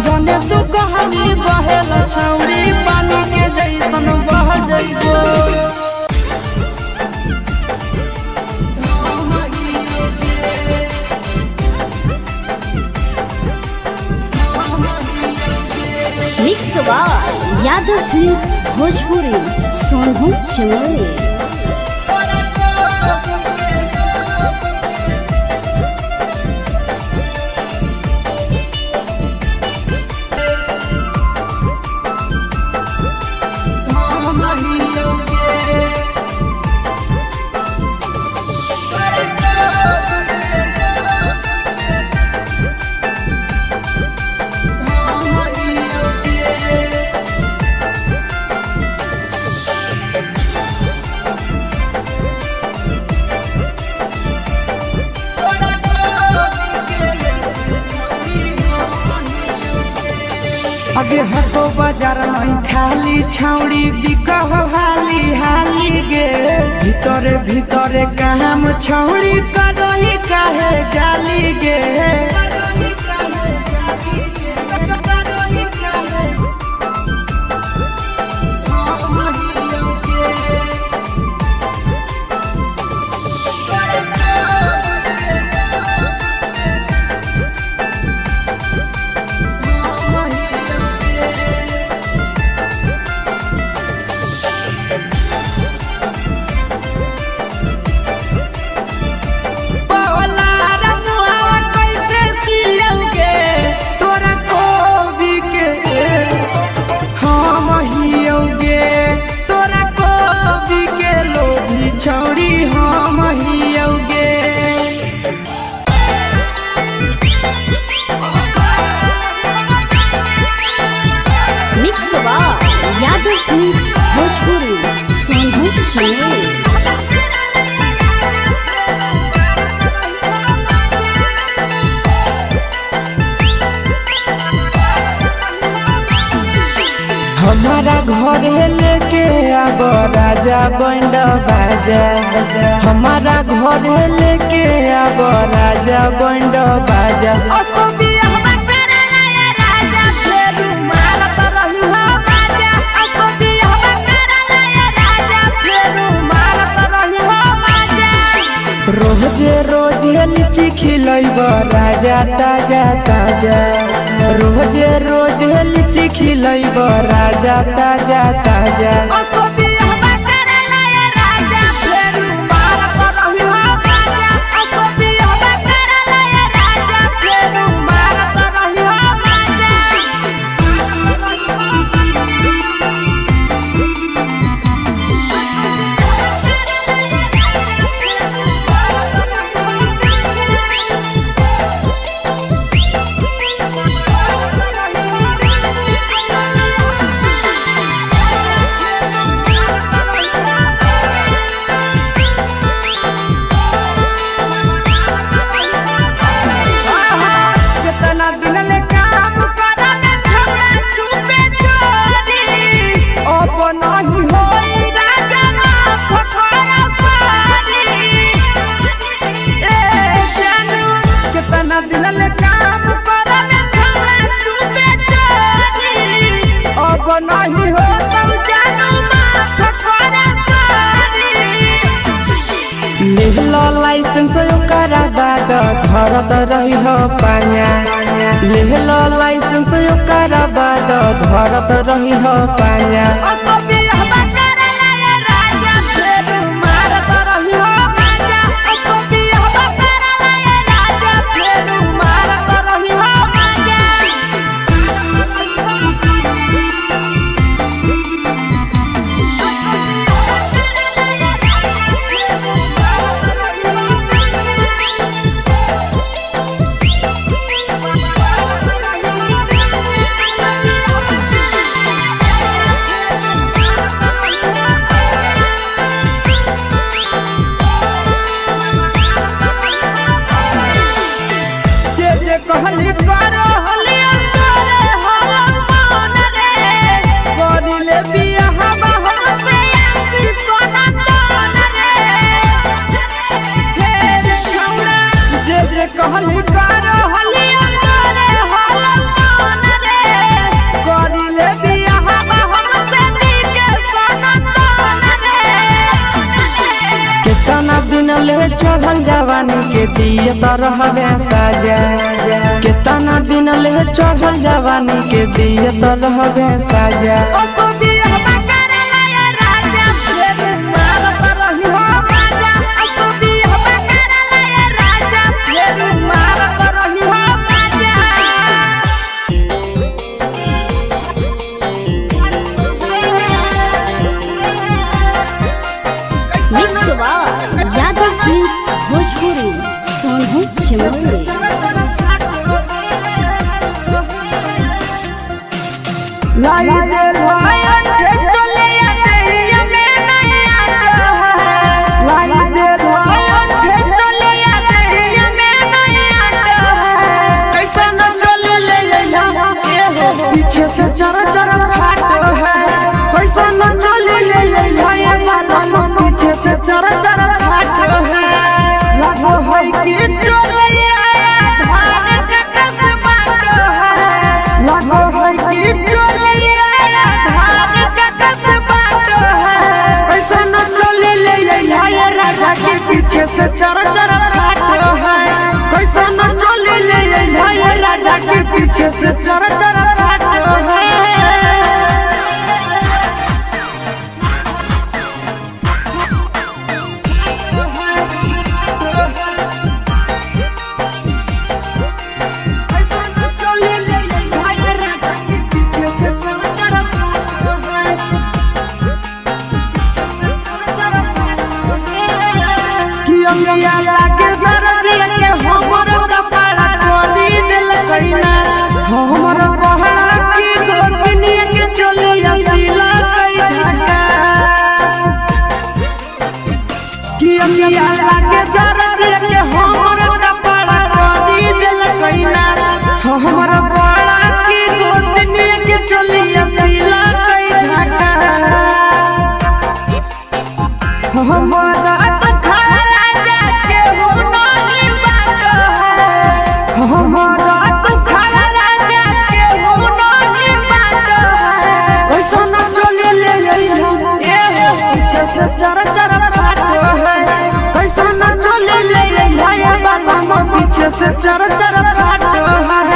जाने तू कहमी बहेला छौड़ी पानी के जैसन बह जइबो। Mix by Yadav films Bhojpuri Sonu Chamoli. अगे हको बाजार नहीं खाली छौड़ी बिकह हाली हाली गे। भीतरे भीतरे काम छौड़ी करही काहे जाली गे। पवला रमुआ कैसे सियौगे तोरा कोबी के। हम हियौगे तोरा कोबी के लोभी छौड़ी हम हियौगे। Mix by Yadav films Bhojpuri Sonu Chamoli. हमारा घरे लेके आब राजा बैंड बाजा। हमारा घरे लेके आब राजा बैंड बाजा। रोजे रोजे लीची खिलैब राजा ताजा ताजा। रोजे रोजे लीची खिलैब राजा ताजा ताजा। Thank you. नहीं हो तब जानू माफ करे सारी। लेहलो लाइसेंस ओकरा बाद धरत रही हो पाया। लेहलो लाइसेंस ओकरा बाद धरत रही हो पाया। असो बियाहवा करला ये राजा फेर मारत रही हो माजा। असो बियाहवा करला ये राजा फेर मारत रही हो माजा। जे जे कहली करो हलिया तोरे हलन मान रे। करिले बियाहवा हमसे आसी सोना दान रे। हे रे छौड़ा जे जे कहली करो हलिया तोरे हलन मान रे। करिले बियाहवा हमसे नीके सोना दान रे। केतना दिन ले चढ़ल जवानी के दिए तरहवे साजा। केतना दिन ले चढ़ल जवानी के दिए तरहवे साजा। असो बियाहवा करला ये राजा फेर मारत रही हो माजा। असो बियाहवा करला ये राजा फेर मारत रही हो माजा। Mix by Yadav films Bhojpuri Sonu Chamoli. लाई दे लाया छे चलिया देहिया में नहीं आता है। लाई दे लाया छे चलिया देहिया में नहीं आता है। कैसे न चले ले लैला पीछे से चर चर फाटो है। कैसे न चले ले लैला ये बाला पीछे से चर चर फाटो है। लगो है कि चलिया धान कटस बाटो है। लगो है कि चलिया धान कटस बाटो है। कैसे न चले ले लैला ये राजा के पीछे से चर चर फाटो है। कैसे न चले ले लैला ये राजा के पीछे से चर चर फाटो है। कि अंगिया लागे दर्द के हमर कपाड़ा कोरी दिल कइना। हमर बहरा की गोतनी के चलिया सिला कई झकास। कि अंगिया लागे दर्द के हमर कपाड़ा कोरी दिल कइना। हमर बहरा की गोतनी के चलिया सिला कई झकास। हमारा तो राजा के हो नहीं बात है। हमारा तो राजा के हो नहीं बात है। कैसा न चले ले लैला ए पीछे से चर चर फाटो है। कैसा न चले ले लैला ये बाबा पीछे से चर चर फाटो है।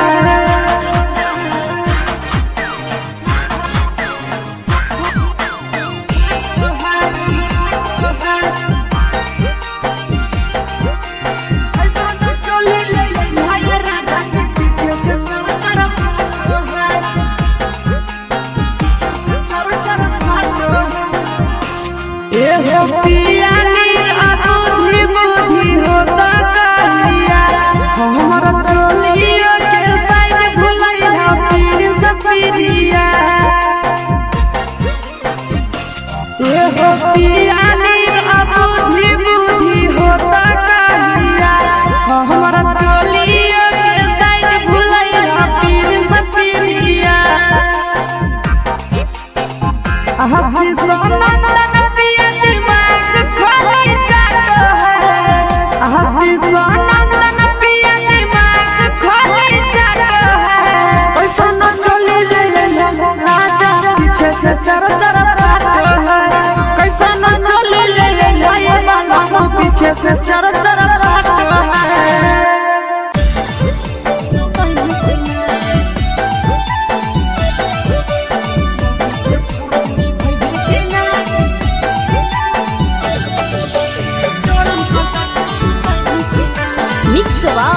एहो पिया बुद्धि बुद्धि होता कहिया। हमर चोलियो के साइड भुलैया पीर सपीरिया। एहो पिया बुद्धि बुद्धि होता कहिया। हमर चोलियो के साइड भुलैया पीर सपीरिया। हसी सोनंदन पिया दिमाग खोली जातो है। हसी सोनंदन पिया दिमाग खोली जातो है। कैसा न चले ले लैला राजा पीछे पीछे से चर चर फाटो है। Mix by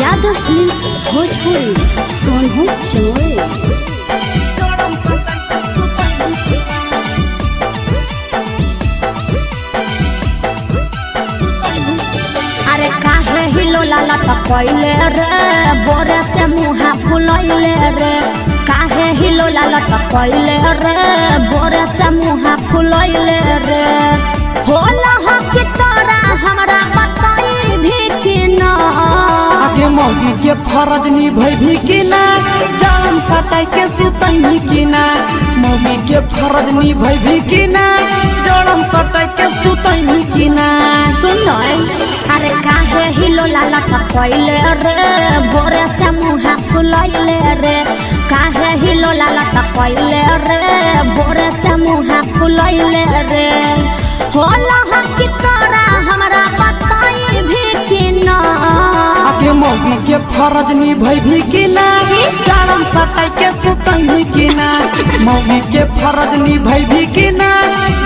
Yadav films Bhojpuri Sonu Chamoli. अरे काहे हिलोला लटकैले रे बोरे से मुहा फुलैले रे, काहे हिलोला लटकैले रे बोरे से मुहा फुलैले रे। होला हो कि तोरा हमरा बताई भी कि ना। आगे मौगी के फरज निभैभी कि ना, जान सटाई के सुतैभी कि ना। मौगी के फरज निभैभी कि ना, जड़म सटाई के सुतैभी कि ना। सुन अरे काहे हिलोला लटकैले रे बोरे से मुहा फुलैले रे, काहे हिलोला लटकैले रे बोरे से मुहा फुलैले रे। होला हो कि तोरा हमरा बताई भी कि ना। आगे मौगी के फरज निभैभी कि ना, जान सटाई के सुतैभी कि ना। मौगी के फरज निभैभी कि ना,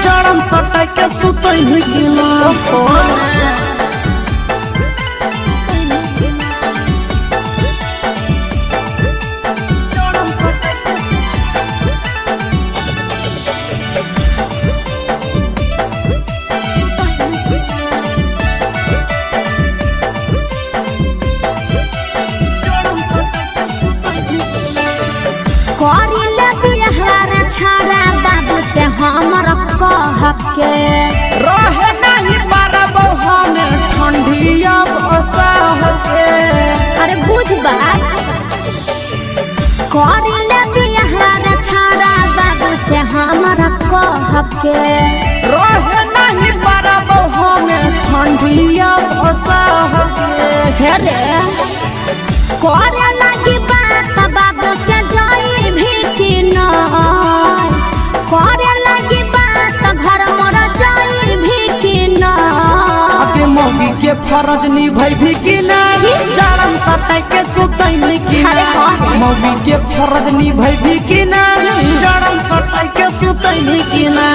जड़म सटाई के सुतैभी कि ना। करिले बिहार छाड़ा बाबू से हमर कह के, रहे नहीं पारब हम ठंडिया बसाह के। अरे बुझ बात। करिले बिहार छाड़ा बाबू से हमर कह के, रहे नहीं पारब हम ठंडिया बसाह के। हे रे करे लगी बात बाबू से जाई भी कि ना, करे लगी बात घर मोर जाई भी कि ना। आगे मौगी के फरज निभैभी कि ना, जाड़म सटाई के सुतैभी कि ना। अरे कौन? मौगी के फरज निभैभी कि ना, जाड़म सटाई के सुतैभी कि ना।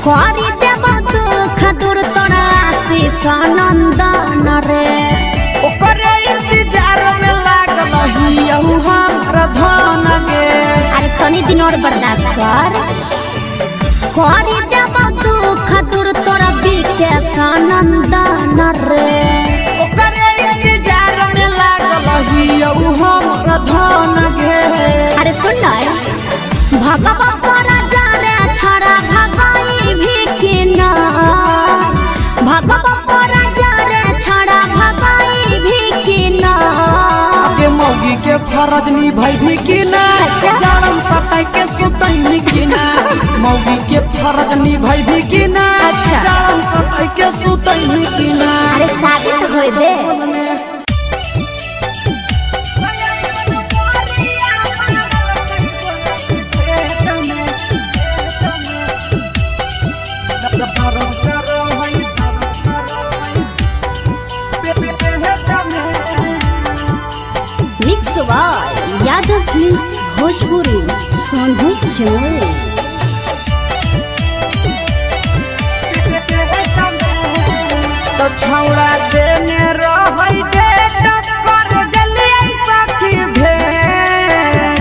करी देब दुख दूर तोरा आशीष नंदन रे, ओकरे इंतजार में लागल हियहु हमर धन गे। अरे तनी दिन और बर्दाश्त कर। करी देब दुख दूर तोरा विकेश नंदन रे, ओकरे इंतजार में लागल हियहु हमर धन गे। अरे सुन न भगवा पर जा रे छड़ा भगाई भी कि ना, भगवा पर जा रे छड़ा भगाई भी कि ना। आगे मौगी के फरज निभैभी कि ना, अच्छा। जाड़म सटाई के सुतैभी कि ना। मौगी के फरज निभैभी कि ना, अच्छा। जाड़म सटाई के सुतैभी कि ना। अरे शादी तो होए दे। Mix by Yadav films Bhojpuri Sonu Chamoli. तो छौड़ा देने रहै डेट पर गेलियै सखी भेंट।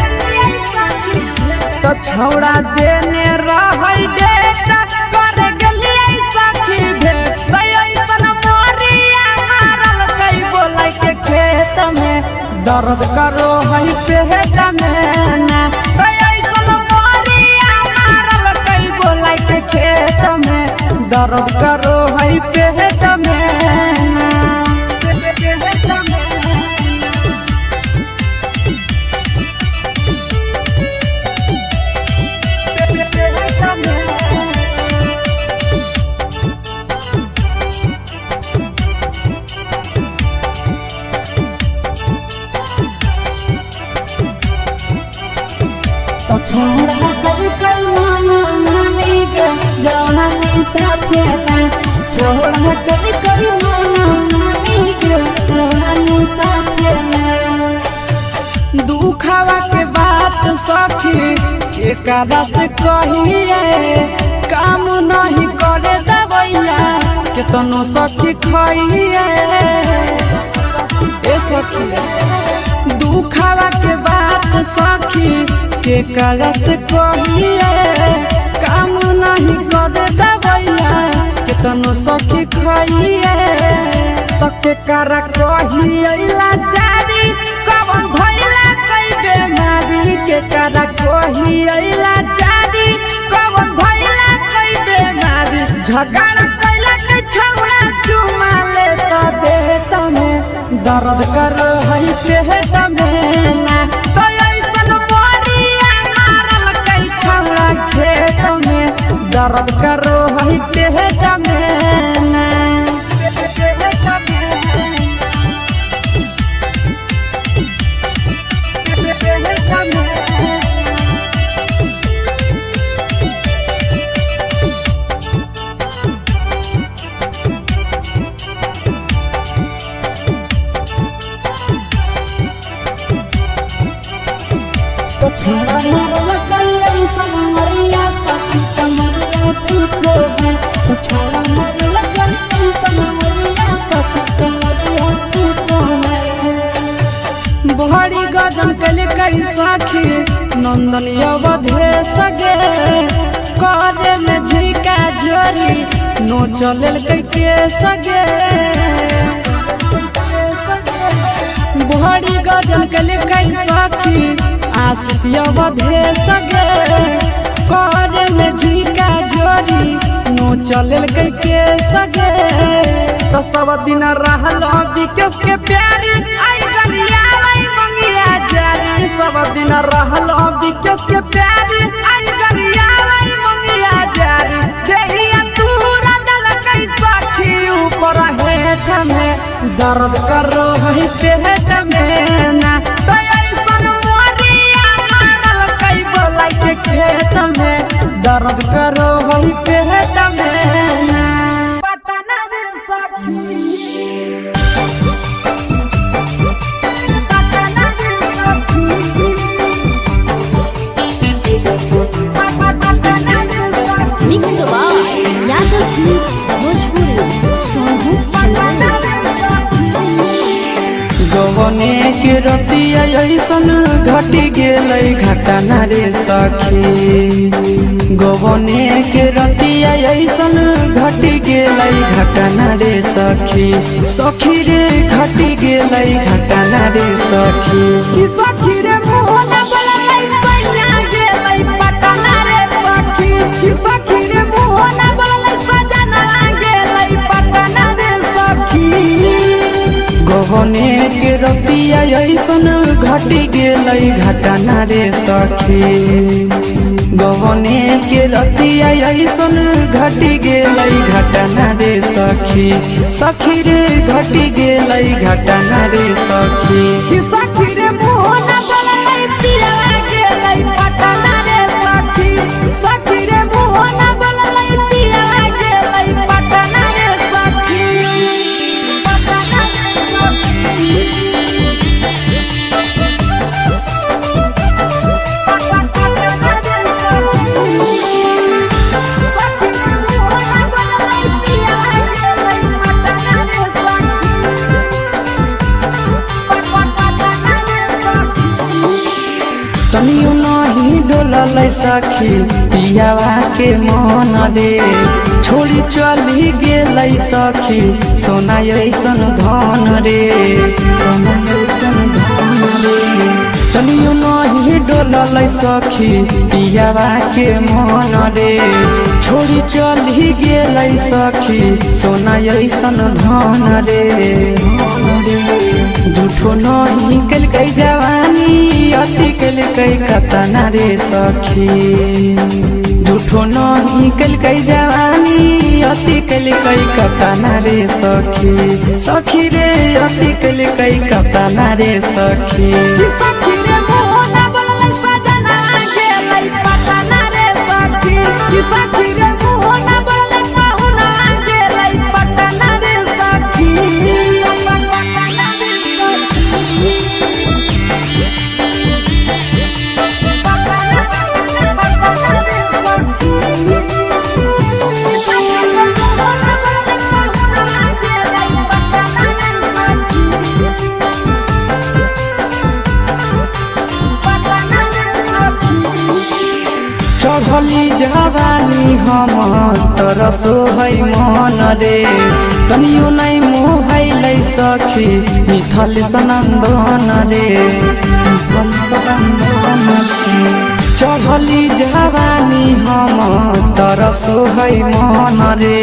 तो छौड़ा देने रहै डेट पर गेलियै सखी भेंट। ऐसन मोरिया मारल कै बोलै के खेत में दर्द करो है पेट में ना। ऐसन मोरिया मारल कै बोलै के खेत में दर्द करो है पेट में ना। पेट में। तो छोड़ा कर कर माना मानी के जवानी साथे ना छोड़ा कर कर माना मानी के जवानी साथे ना। दुखावा के बात सखी एकरा से कहिए काम नहीं करे दवैया केतनो सखी खइए। ए सखी दुखावा के बात सखी केकरा से कहिए काम नहीं करे दवैया केतनो सखी खइए। तो केकरा कहिए लाचारी कवन भइला कई बेमारी केकरा कहिए लाचारी कवन भइला कई बेमारी झगड़ा कैला के छौड़ा चुमा ले त देत में दर्द कर हई पेट में ना। तो ऐसन मोरिया मारल कई छौड़ा खेत में दर्द कर हई पेट में ना। तो छोड़ा मरल कई संवरिया सखी कमरिया तू को है। तो छोड़ा मरल कई संवरिया सखी कमरिया तू को है। बड़ी गजन कल कई सखी नंदन अवधे सगे करे में झिका झोरी नो चलल कई के सगे। बड़ी गजन कल कई सखी आशीष अवधे सगे करे में झिका झोरी नो चलल कई के सगे। तो सब दिन रहल विकेश के प्यारी आई गरिया आई मंगिया जारी सब दिन रहल विकेश के प्यारी आई गरिया आई मंगिया जारी देहिया तूरा दल कई सखी ऊपर हेठ में दर्द करो हई पेट में ना। तो ऐसन मोरिया मारल कई बोलाई के खेत में दर्द करो हई पेट में ना। पटना रे सखी पटना रे सखी पटना रे सखी। Mix by Yadav mix Bhojpuri Sonu चलो। गवने के रतिया ऐसन घटी गेलै घटना रे सखी। गवने के रतिया ऐसन घटी गेलै घटना रे सखी। सखी रे घटी गेलै घटना रे सखी। कि सखी रे मोहन बोललै सैया गेलै पटना रे सखी। कि सखी रे मोहन बोललै सजना गेलै पटना रे सखी। गवने के रतिया ऐसन घटी गेलै घटना रे सखी। गवने के रतिया ऐसन घटी गेलै घटना रे सखी। सखी रे घटी गेलै घटना रे सखी। कि सखी रे मोहन बोललै पिया गेलै पटना रे सखी। सखी रे मोहन बोललै पिया गेलै पटना रे सखी। पटना रे सखी। तनियो नहीं डोलल सखी पियावा के मन रे छोड़ी चली गेलै सखी सोना ऐसन धन रे। सोना ऐसन धन रे तनियो नहीं डोलल सखी पियावा के मन रे छोड़ी चली गेलै सखी सोना ऐसन धन रे। झूठो नहीं कलकै जवानी अति कलकै कतना रे सखी। झूठो नहीं कलकै जवानी अति कलकै कतना रे सखी। सखी रे अति कलकै कतना रे सखी। सखी रे मोहन बोललै सजना गेलै हम तरसो है मन रे तनियो नै मोहैलै सखी मिथल सनन्दन रे मिथल सनन्दन रे। चढ़ली जवानी हम तरसो है मन रे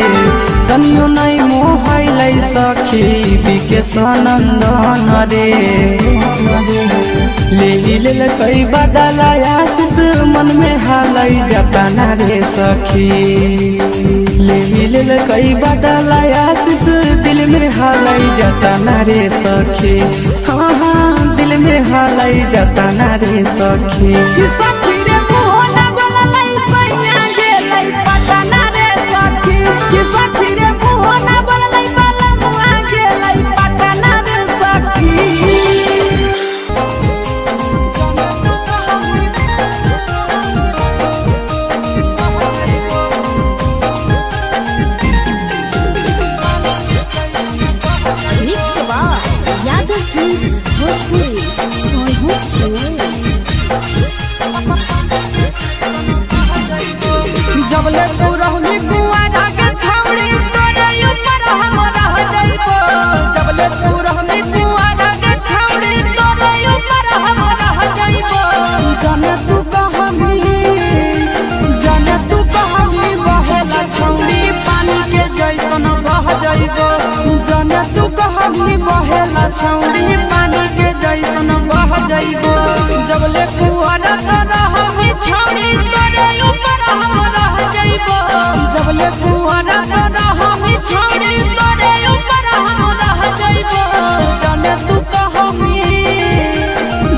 तनियो नै मोहैलै सखी बिके सनन्दन रे। ले लेल कई बदला आशीष मन में हालै जतना रे सखी। ले लेल कई बदला आशीष दिल में हालै जतना रे सखी। हाँ हाँ दिल में हालै जतना रे सखी। सखी रे मोहना बोललै सैया गेलै पटना रे सखी। कि सखी रे मोहना बोललै बलमुआ गेलै पटना रे सखी। Mix by Yadav films Bhojpuri Sonu Chimui. जबले तू रहबी कुआरा के छौड़ी तोरे ऊपर हम रह जइबो। जबले तू रहबी कुआरा के छौड़ी तोरे ऊपर हम रह जइबो। जाने तू कहमी जाने तू कहमी बहेला छौड़ी पानी के जैसन बह जइबो। जाने तू कहमी बहेला छौड़ी पानी के जैसन बह जइबो। जबले कुआरा के रहबी छौड़ी तोरे ऊपर हम रह जइबो। जबले कुआरा के रहबी छौड़ी तोरे ऊपर हम रह जइबो। जाने तू कहमी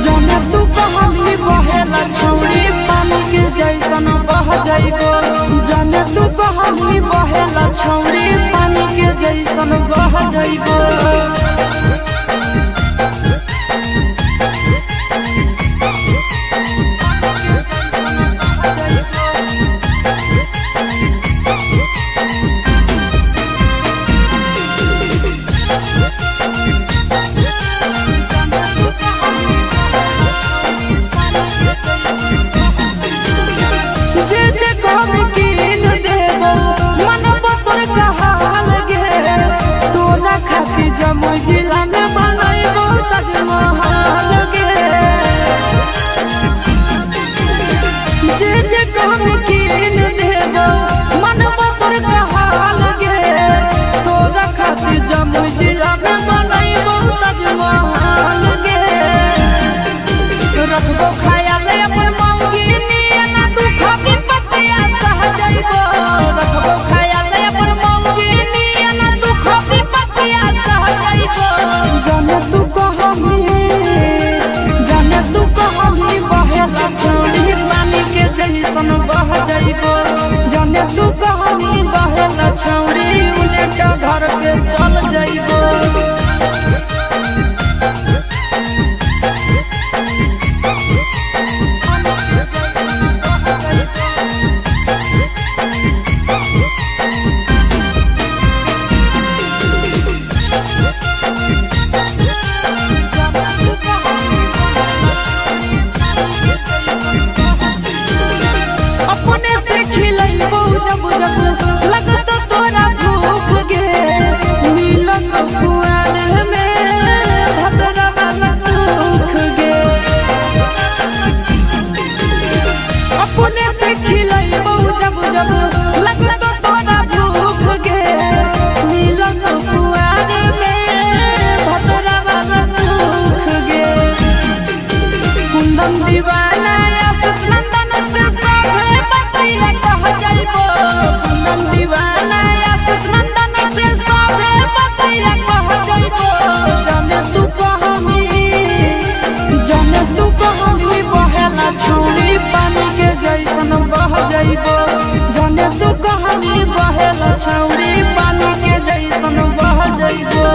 जाने तू कहमी बहेला छौड़ी पानी के जैसन बह जइबो। जाने तू कहमी बहेला छौड़ी पानी के जैसन बह जइबो। जे जे कहबी कीन देबो मन तोर कहाल गे। तोरा खातिर जमुई जिला में बनैबो ताजमहल गे। जे जे कहबी कीन देबो मन तोर कहाल गे। तोरा खातिर जमुई जिला में बनैबो ताजमहल गे। रखबो ख्याल अपन मौगी नियन दुख विपत्तिया सह जइबो। रखबो ख्याल अपन मौगी नियन दुख विपत्तिया सह जइबो। जाने तू कहमी जाने तू कहमी बहेला छौड़ी पानी के जैसन बह जइबो। जाने तू कहमी बहेला छौड़ी उने का घर के चल जइबो। अपने से खिलैबो जब जब लगत तोरा भूख गे। मिलत कुआर में भद्रा वाला सुख गे। अपने से खिलैबो जब जब लगत तोरा भूख गे। मिलत कुआर में भद्रा वाला सुख गे। कुंदन दीवाना आशीष नंदन से सभे बतिया कह जइबो। कुंदन दीवाना आशीष नंदन से सभे बतिया कह जइबो। जाने तू कहमी जाने तू कहमी बहेला छौड़ी पानी के जैसन बह जइबो। जाने तू कहमी बहेला छौड़ी पानी के जैसन बह जइबो।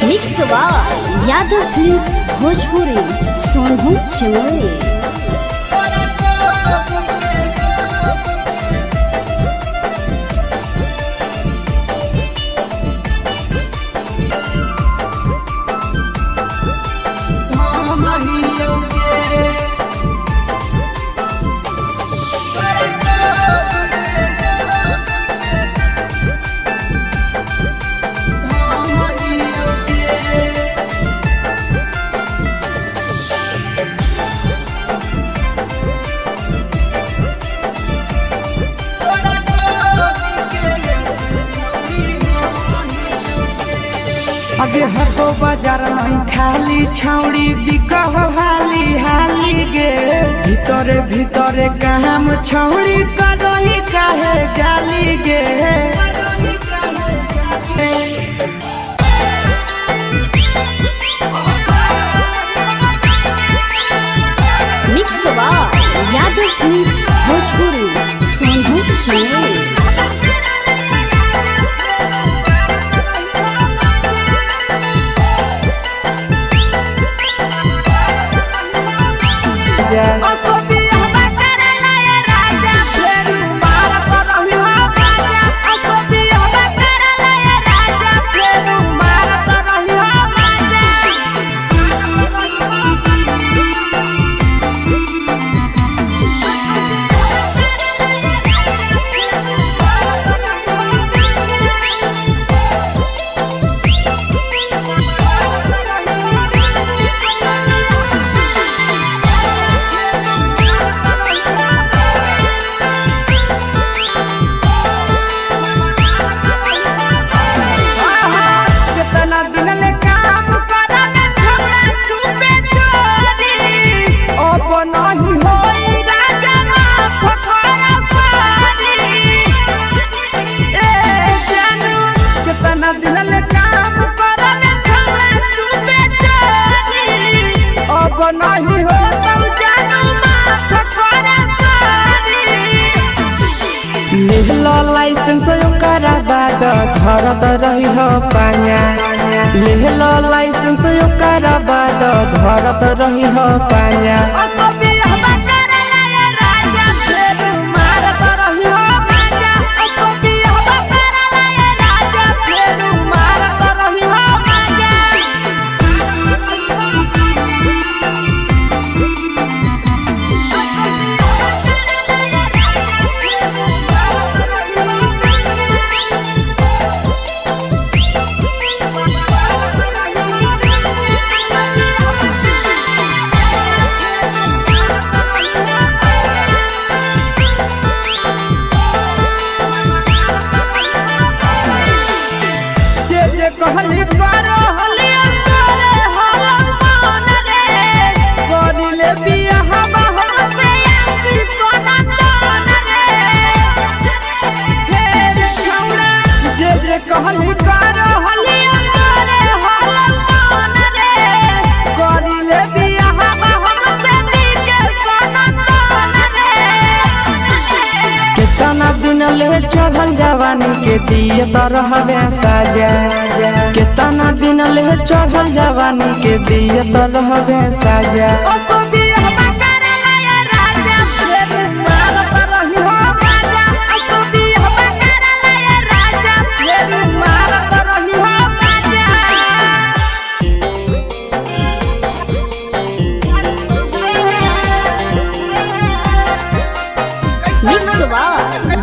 Mix by Yadav films Bhojpuri Sonu Chimui. अगे हको बाजार नहीं खाली छौड़ी बिकह हाली हाली गे। भीतरे भीतरे काम छौड़ी करही काहे जाली गे। Mix by Yadav films Bhojpuri Sonu Chamoli. कितना दिन ले काम करल छौड़ा चुपे चोरी, अब नहीं होई राजा माफ कर सारी। ए जानू कितना दिन ले काम करल छौड़ा चुपे चोरी, अब नहीं हो तब जानू माफ कर सारी। लेहलो लाइसेंस ओकरा बाद धरत रही हो पाया। लेहलो लाइसेंस ओकरा बाद धरत रही हो पाया। जे जे कहली करो हली तोरे हलन मान रे, करिले बियाह हम से आंखी सोना दान रे। हे रे छौड़ा जे जे कहली करो हली तोरे हलन मान रे, करिले बियाह हम से के सोना दान रे। कितना दिन ले चढ़ल जवानी के दिए तरहवे साजा। कितना दिन ले चढ़ल जवानी के दिए तरहवे साजा। Mix by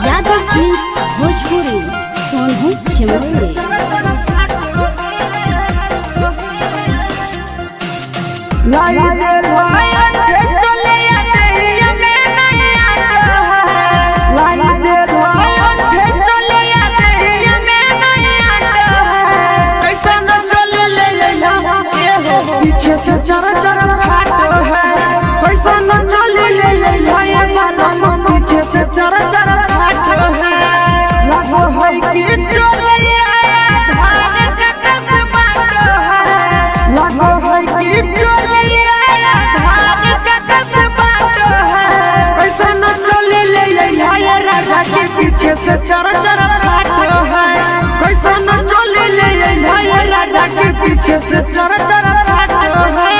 Yadav films Bhojpuri Sonu Chamoli. लाई दे लाया छे चलिया देहिया में नैया है। लाई दे लाया छे चलिया देहिया में नैया है। कैसा न चले ले लैला ए हो पीछे से चर चर फाटो है। कैसा न चले ले लैला ए बालम पीछे से चर चर फाटो है। लागो है कि चलिया धान कटस बाटो है। लागो है कि चलिया धान कटस बाटो है। कैसा न चले ले लैला राजा के पीछे से चर चर फाटो है। कैसा न चले ले लैला राजा के पीछे से चर चर फाटो है।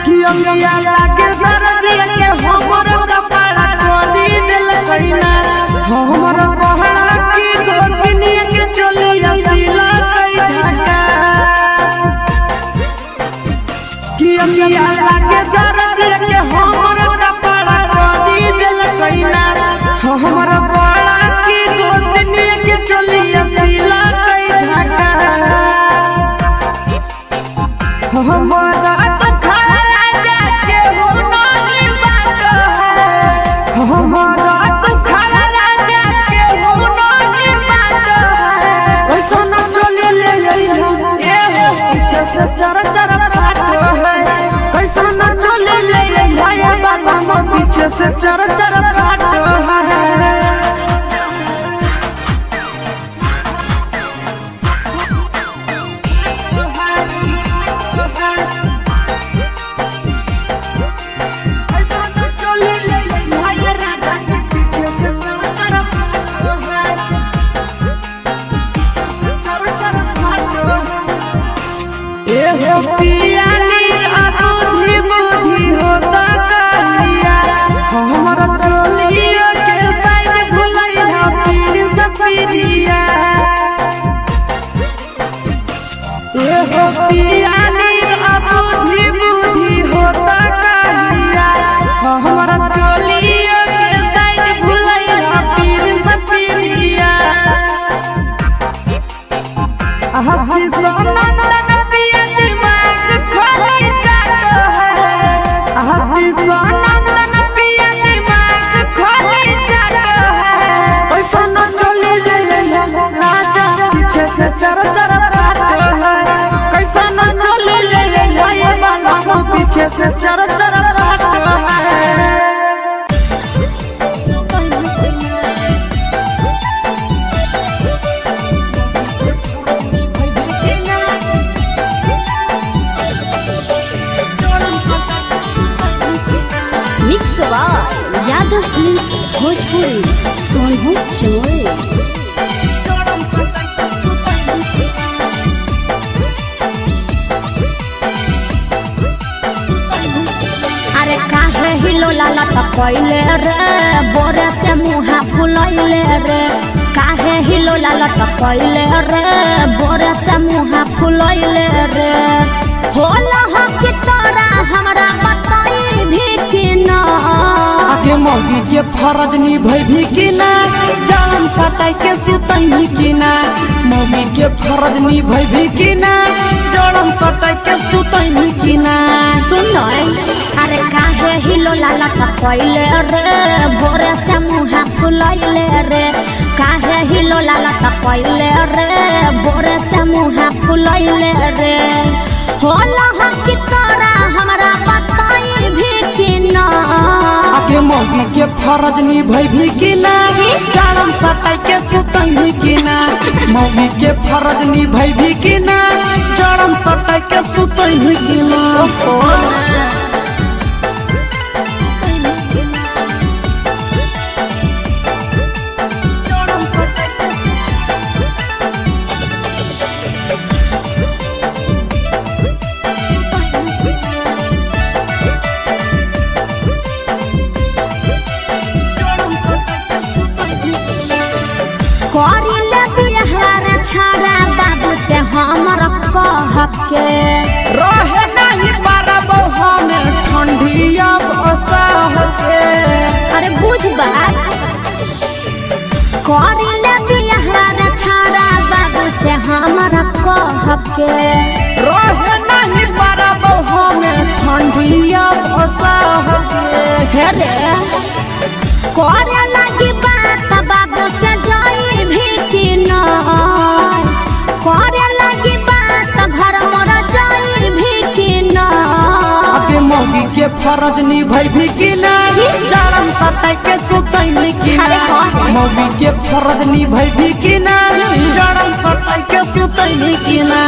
कि लागे दर्द के हमर कपाड़ा कोरी दिल कइना। हमर पहड़ा की गोतनी के चलिया सिला कई झका। कि अंगिया लागे दर्द के हमर कपाड़ा कोरी दिल कइना। हमर हमारा दुखा राजा के हो नहीं बात है, हमारा दुखा राजा के हो नहीं बात है। कैसा न चले ले अइहा ए हो पीछे से चर चर फाट है। कैसा न चले ले अइहा ए बाबा मोर पीछे से चर चर फाट है। हसी सोनंदन पिया दिमाग खोली जात है, हसी सोनंदन पिया दिमाग खोली जात है। कैसा न चली ले राजा पीछे से चर चर फाट है। कैसा न चली ले बाबा पीछे से चर चर फाट है। Mix by Yadav films Bhojpuri Sonu Chamoli. अरे काहे हिलोला लटकैले रे बोरे से मुहा फुलैले रे, काहे हिलोला लटकैले रे बोरे से मुहा फुलैले रे। होला हो कि तोरा हमरा बताई भी कि ना, आगे मौगी के फरज निभैभी कि ना, जान सटाई के सुतैभी कि ना। मौगी के फरज निभैभी कि ना, जड़म सटाई के सुतैभी कि ना। सुन अरे काहे हिलोला लटकैले रे बोरे से मुहा फुलैले रे, काहे हिलोला लटकैले रे बोरे से मुहा फुलैले रे। होला हो कि तोरा हमरा बताई भी कि ना, आगे मौगी के फरज निभैभी कि ना, जान सटाई के सुतैभी कि ना। मौगी के फरज निभैभी कि ना, जड़म सटाई के सुतैभी कि ना। करिले बिहार छाड़ा बाबू से हमर कह के, रहे नहीं पारब हमें ठंडिया बसाह के। अरे बुझ बात, करिले बिहार छाड़ा बाबू से हमर कह के, रहे नहीं पारब हमें ठंडिया बसाह के। हे रे करे लगी बात बाबू से जाई भी कि ना, करे लगी बात घर मोर जाई भी कि ना। आगे मौगी के फरज निभैभी कि ना, जाड़म सटाई के सुतैभी कि ना। मौगी के फरज निभैभी कि ना, जाड़म सटाई के सुतैभी कि ना।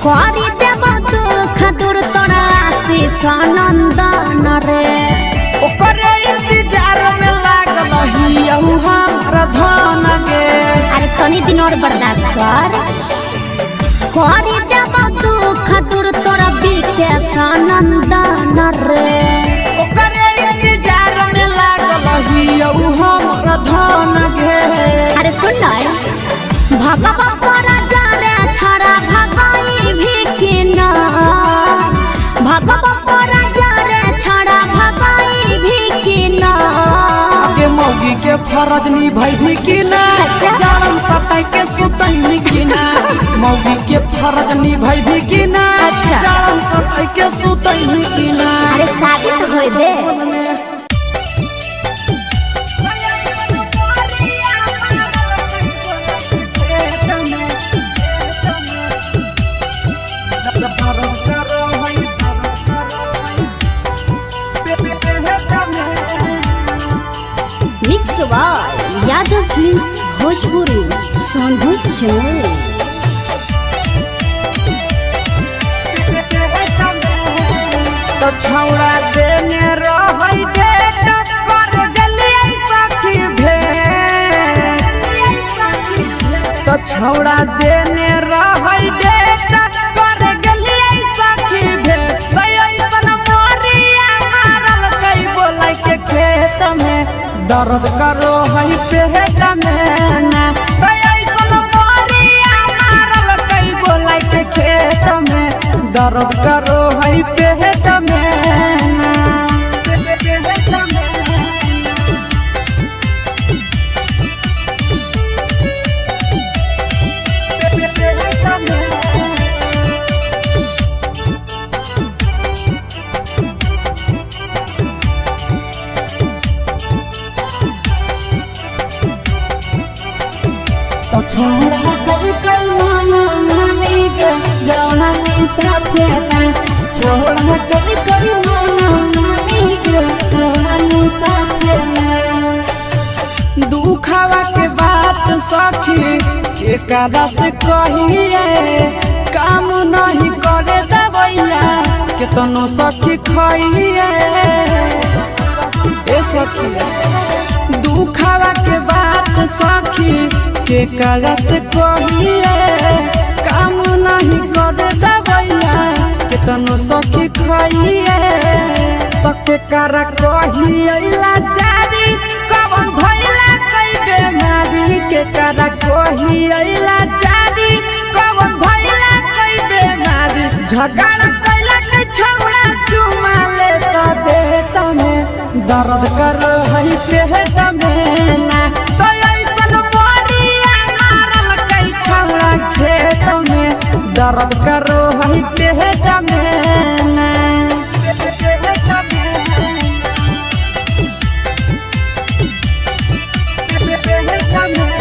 करी देब दुख दूर तोरा आशीष नंदन रे, ओकरे इंतजार में लागल हियहु हमरा धन गे। अरे तनी दिन और बर्दाश्त कर। करी देब दुख दूर तोरा विकेश नंदन रे, ओकरे इंतजार में लागल पियऊ हमर धन गे। अरे सुन ना, भगवा पर जा रे छड़ा भगाई भी कि ना, भगवा पर जा रे छड़ा भगाई भी कि ना। के मौगी के फरज निभैभी कि ना, अच्छा। जारम सटाई के सुतैनी कि ना, मौगी के फरज निभैभी कि ना, अच्छा। जारम सटाई के सुतैनी कि ना। अरे शादी तो होए दे। Mix by Yadav films Bhojpuri, Sonbhadra Jamui. तो छौड़ा देने रहै डेट पर गेलियै सखी भेंट, तो छौड़ा देने रहै डेट पर गेलियै सखी भेंट, तो ऐसन मोरिया मारल कै बोलै के खेत में दर्द करो है पेट में ना, तो ऐसन मोरिया मारल कै बोलै के खेत में दर्द करो है पेट में ना। पेट में। पेट में। तो छोड़ा कभी कल माना मानी गे जवानी साथे ना, छोड़ा कभी कल माना मानी गे जवानी साथे ना। दुखावा के बात सखी एकरा से कहिए, काम नहीं करे दबैया केतनो सखी खइए। ए सखी दुखावा के बात सखी केकरा से कहिए, काम नहीं करे दबैया केतनो सखी खइए। तो केकरा कहिए लाचारी कवन भइला कै बेमारी, केकरा कहिए लाचारी कवन भइला कै बेमारी, झगड़ा कैला के छौड़ा चुमा ले त देत में दर्द कर है पेट में ना, तो ऐसन मोरिया मारल कै छौड़ा खेत में दर्द करो है पेट में ना। पेट में। पेट में।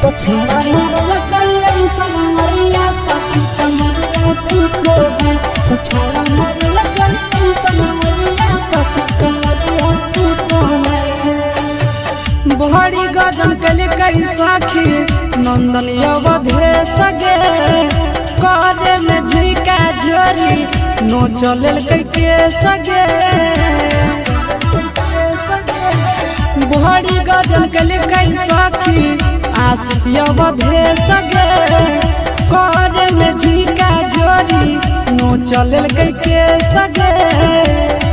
तो छोड़ा मरल कल संवरिया सखी कमरिया तू को है, तो छोड़ा मरल कल संवरिया सखी कमरिया तू को है। बड़ी गजन कल कई साखी नंदन अवधे सगे, करे में झिका झोरी नो चलल कई के सगे। बड़ी गजन कल कई साखी आशीष अवधे सगे, करे में झिका झोरी नो चलल कई के सगे।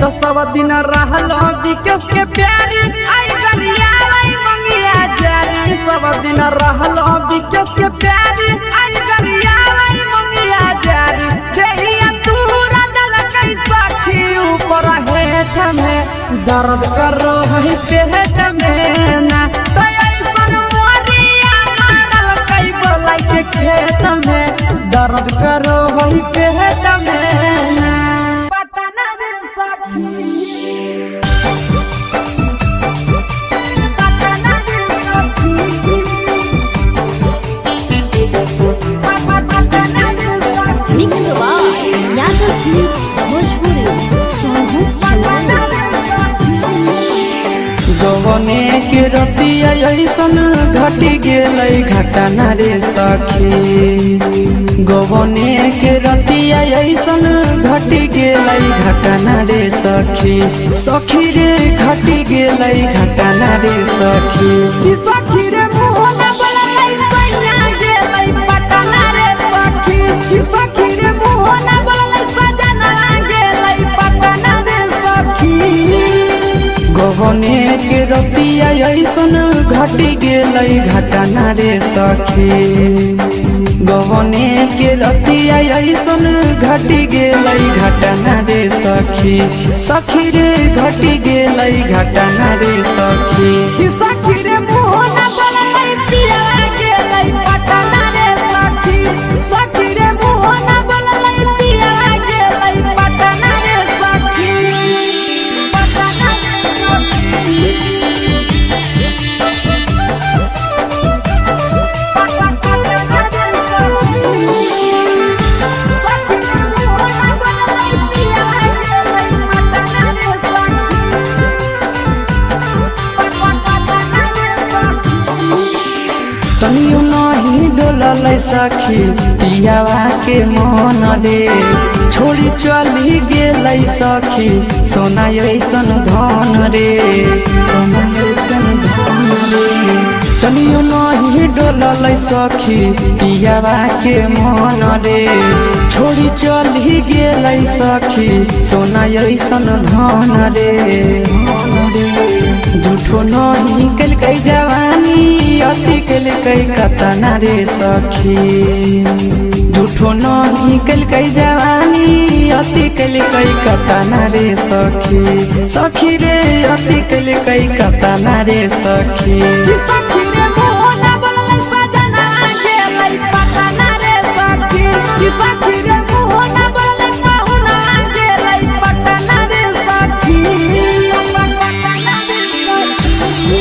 तो सब दिन रहल विकेश के प्यारी आई गरिया आई मंगिया जारी, सब दिन रहल विकेश के प्यारी आई गरिया आई मंगिया जारी, देहिया तूरा दल कै सखी ऊपर हेठ में दर्द करो है पेट में ना, तो ऐसन मोरिया मारल कै बोलै के खेत में दर्द करो है पेट में ना। पटना रे सखी पटना रे सखी पटना रे सखी mix by Yadav films Bhojpuri, Sonbhadra Jamui. गवने के रतिया ऐसन घटी गेलै घटना रे सखी। गवने के रतिया ऐसन घटी गेलै घटना रे सखी, सखी रे घटी गेलै घटना रे सखी। कि सखी रे मोहन बोललै सैया गेलै पटना रे सखी। कि सखी रे मोहन बोललै सजना गेलै पटना रे सखी। गवने के रतिया ऐसन घटी गेलै घटना रे सखी। गवने के रतिया ऐसन घटी गेलै घटना रे सखी, सखी रे घटी गेलै घटना रे सखी। कि सखी रे मोहन बोललै पिया गेलै पटना रे सखी। सखी रे मोहन बोललै पिया गेलै पटना रे सखी। पटना रे सखी। पटना रे सखी। सखी रे मोहन बोललै पिया गेलै पटना रे सखी। पटना रे सखी। तनियो नहीं डोललै सखी पियावा के मन रे, छोड़ी चली गेलै सखी सोना ऐसन धन रे, सोना ऐसन धन रे। तनियो नहीं डोललै सखी पियावा के मन रे, छोड़ी चली गेलै सखी सोना ऐसन धन रे। झूठो नहीं केलकै जवानी अति केलकै कतना रे सखी। झूठो नहीं केलकै जवानी अति केलकै कतना रे सखी, सखी रे अति केलकै कतना रे सखी। कि सखी रे मोहन बोललै सजना गेलै पटना रे सखी। कि सखी रे मोहन बोललै पाहुना गेलै पटना रे सखी। पटना रे सखी।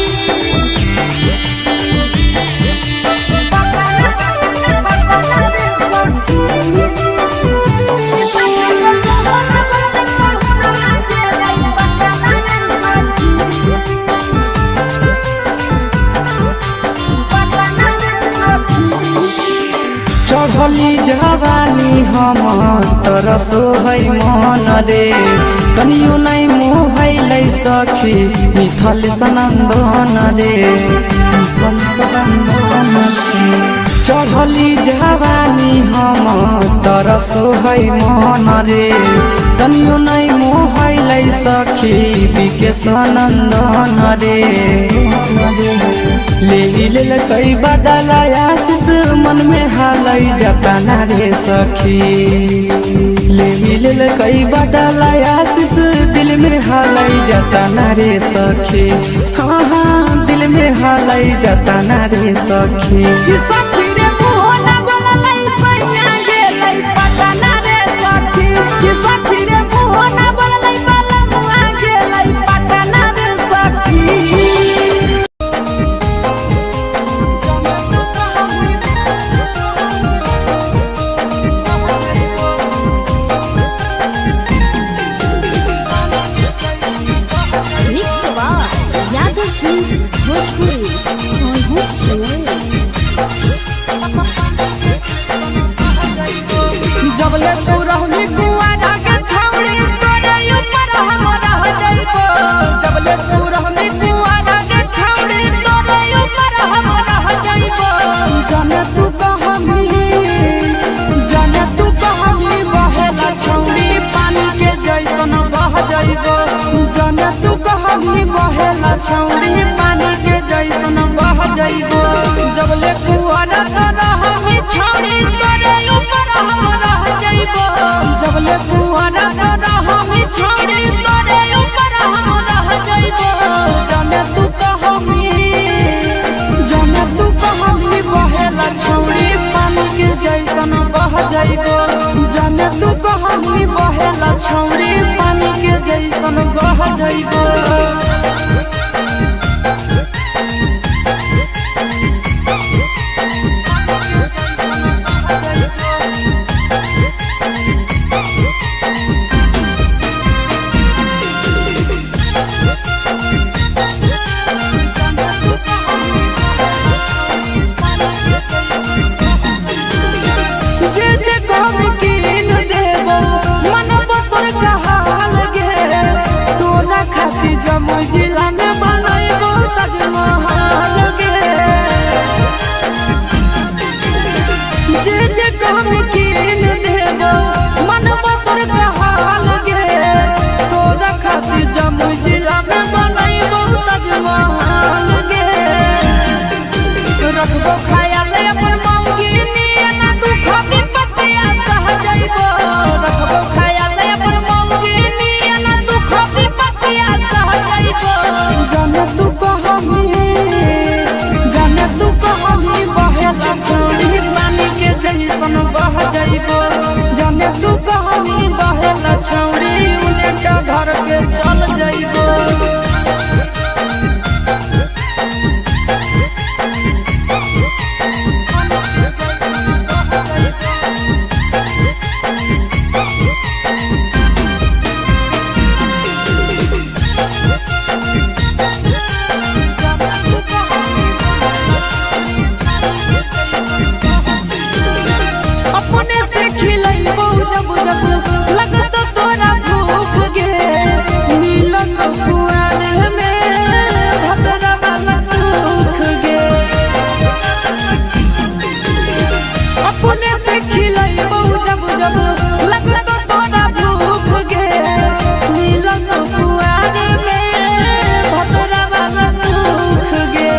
पटना रे सखी। कि सखी रे मोहन बोललै पाहुना गेलै पटना रे सखी। पटना रे सखी। चढ़ली जवानी हमर तरसो है मन रे, तनियो नै मोहैलै सखी मिथल सनन्दन रे, मिथल सनन्दन रे। चढ़ली जवानी हमर तरसो है मन रे, तनियो नै मोहैलै सखी बिके सनन्दन रे। ले लेलकै बदला आशीष मन में हालै जतना रे सखी। ले लेलकै बदला आशीष दिल में हालै जतना रे सखी। हाँ हाँ दिल में हालै जतना रे सखी। कि सखी रे मोहन बोललै सैया गेलै पटना रे सखी। कि सखी रे मोहन बोललै बलमुआ गेलै पटना रे सखी। Mix by Yadav films Bhojpuri Sonu Chimai. जबले तू रहली कुआरा के छौड़ी तोरे ऊपर हम रह जइबो। जबले तू रहली कुआरा के छौड़ी तोरे ऊपर हम रह जइबो। जाने तू कहमी, जाने तू कहमी बहेला छौड़ी पानी के जैसन बह जइबो। जाने तू कहमी बहेला छौड़ी पानी के जैसन बह जइबो। जबले कुआरा तो रहमी छौड़ी तोरे ऊपर हम रह जइबो। जबले कुआरा तो रहमी छौड़ी तोरे ऊपर हम रह जइबो। जाने तू कहमी, जाने तू कहमी बहेला छौड़ी पानी के जैसन बह जइबो। जाने तू कहमी बहेला छौड़ी पानी के जैसन बह जइबो। जे खातिर जमुई जिला में बनैबो ताजमहल गे। जे जे कहबी कीन देबो मनबो तोर कहल गे। तोरा खातिर जमुई जिला में बनैबो ताजमहल गे। रखबो ख्याल अपन मौगी नियन दुख विपत्तिया सह जइबो। रखबो ख्याल अपन मौगी नियन दुख विपत्तिया सह जइबो। जाने तू कहमी, जाने तू कहमी बहेला छौड़ी पानी के जैसन बह जइबो। जाने तू कहमी बहेला छौड़ी उने का घर के चल जइबो। अपने से खिलैबो जब जब लगत तोरा भूख गे। मिलत कुआर में भतरा वाला सुख गे। अपने से खिलैबो जब जब लगत तोरा भूख गे। मिलत कुआर में भतरा वाला सुख गे।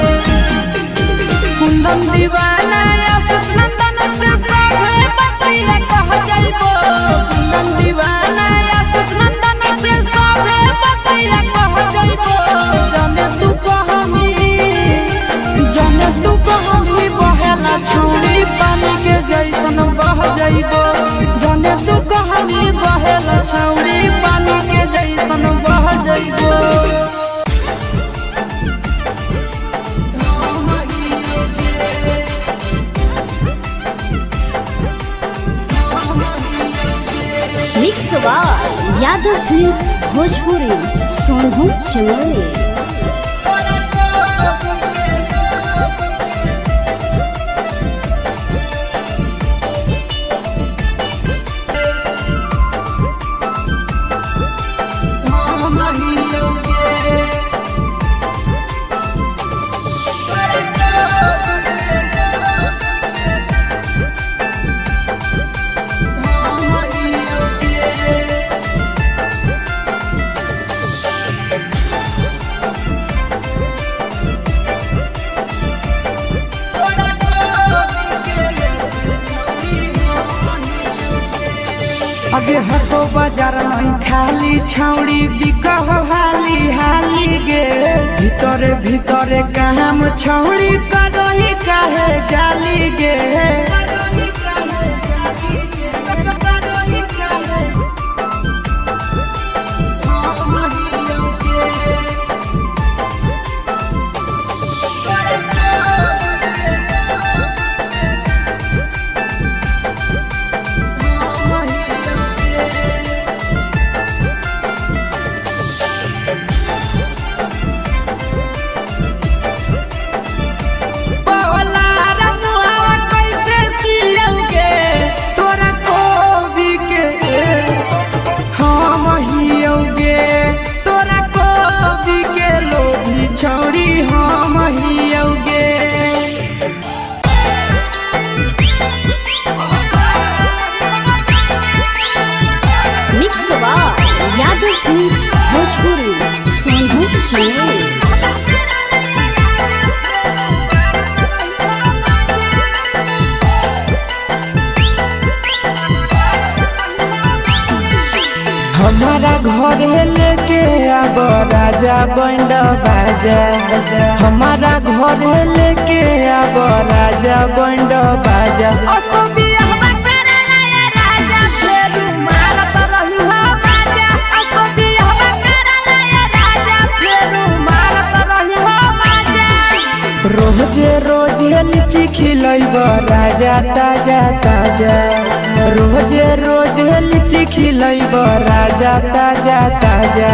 कुंदन दीवाना आशीष नंदन से सभे बतिया कह जइबो। कुंदन दीवाना आशीष नंदन से सभे बतिया कह जइबो। जाने तू कहमी, जाने तू कहमी बहेला छौड़ी पानी के जैसन बह जइबो। जाने तू कहमी बहेला छौड़ी पानी के जैसन बह जइबो। Mix by Yadav films Bhojpuri Sonu Chamoli. अगे हको बाजार नहीं खाली छौड़ी बिकह हाली हाली गे। भीतरे भीतरे काम छौड़ी करही काहे जाली गे। पवला रमुआ कैसे सियौगे तोरा कोबी के हम हियौगे। तोरा कोबी के लोभी छौड़ी हम हियौगे। Mix by Yadav films Bhojpuri Sonu Chamoli. हमारा घरे लेके आब राजा बैंड बाजा। हमारा घरे लेके आब राजा बैंड बाजा। रोजे रोजे लीची खिलैब राजा ताजा ताजा। रोजे रोजे लीची खिलैब राजा ताजा ताजा।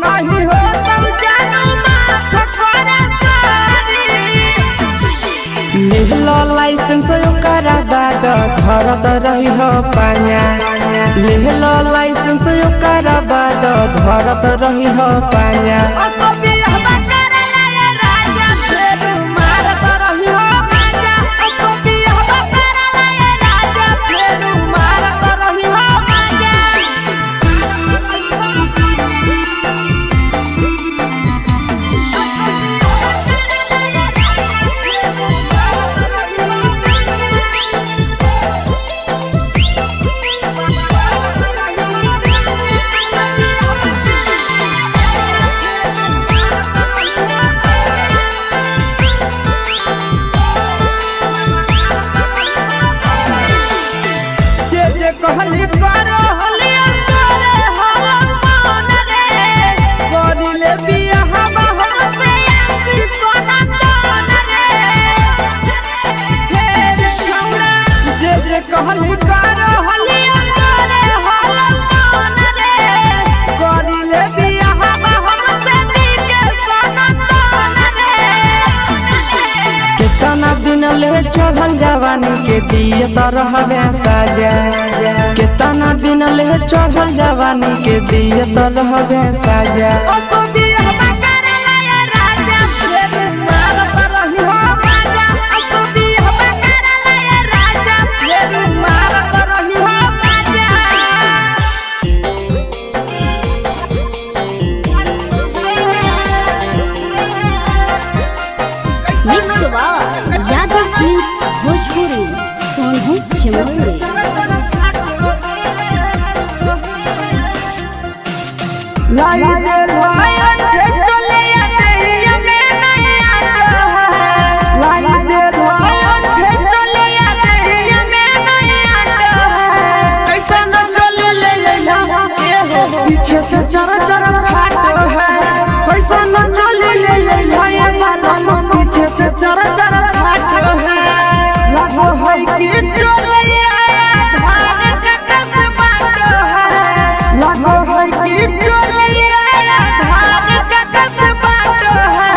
नहीं हो तब जानू माफ कर सारी। लेहलो लाइसेंस ओकरा बाद धरत रही हो पाया। लेहलो लाइसेंस ओकरा बाद धरत रही हो पाया। असो बियाहवा करला ये राजा फेरू मारत रही हो माजा। असो बियाहवा करला ये राजा फेरू मारत रही हो माजा। जे जे कहली करो हलिया करे हलन मान रे। करिले बियाहवा हमसे आसी सोना दान रे। फेर छौड़ा जे जे कहली करो हलिया करे हलन मान रे। करिले बियाहवा हमसे बीके सोना दान रे। केतना दिन ले चढ़ल जवानी के दिए तरहबे साजा। केतना दिन ले चढ़ल जवानी के दिए तरहबे साजा। असो बियाहवा करला ये राजा फेरू मारत रही हो माजा। असो बियाहवा करला ये राजा फेरू मारत रही हो माजा। Mix by Yadav films Bhojpuri Sonu Chamoli. लाई दे लाया छे चलिया देहिया में नहीं आता है। लाई दे लाया छे चलिया देहिया में नहीं आता है। कैसा न चले ले ले ए हो पीछे से चर चर फाट है। कैसा न चले ले ले ये बालम पीछे से चर चर फाट है। लगो है कि चलिया धान कटस बाट है। लगो है कि चलिया धान कटस बाट है।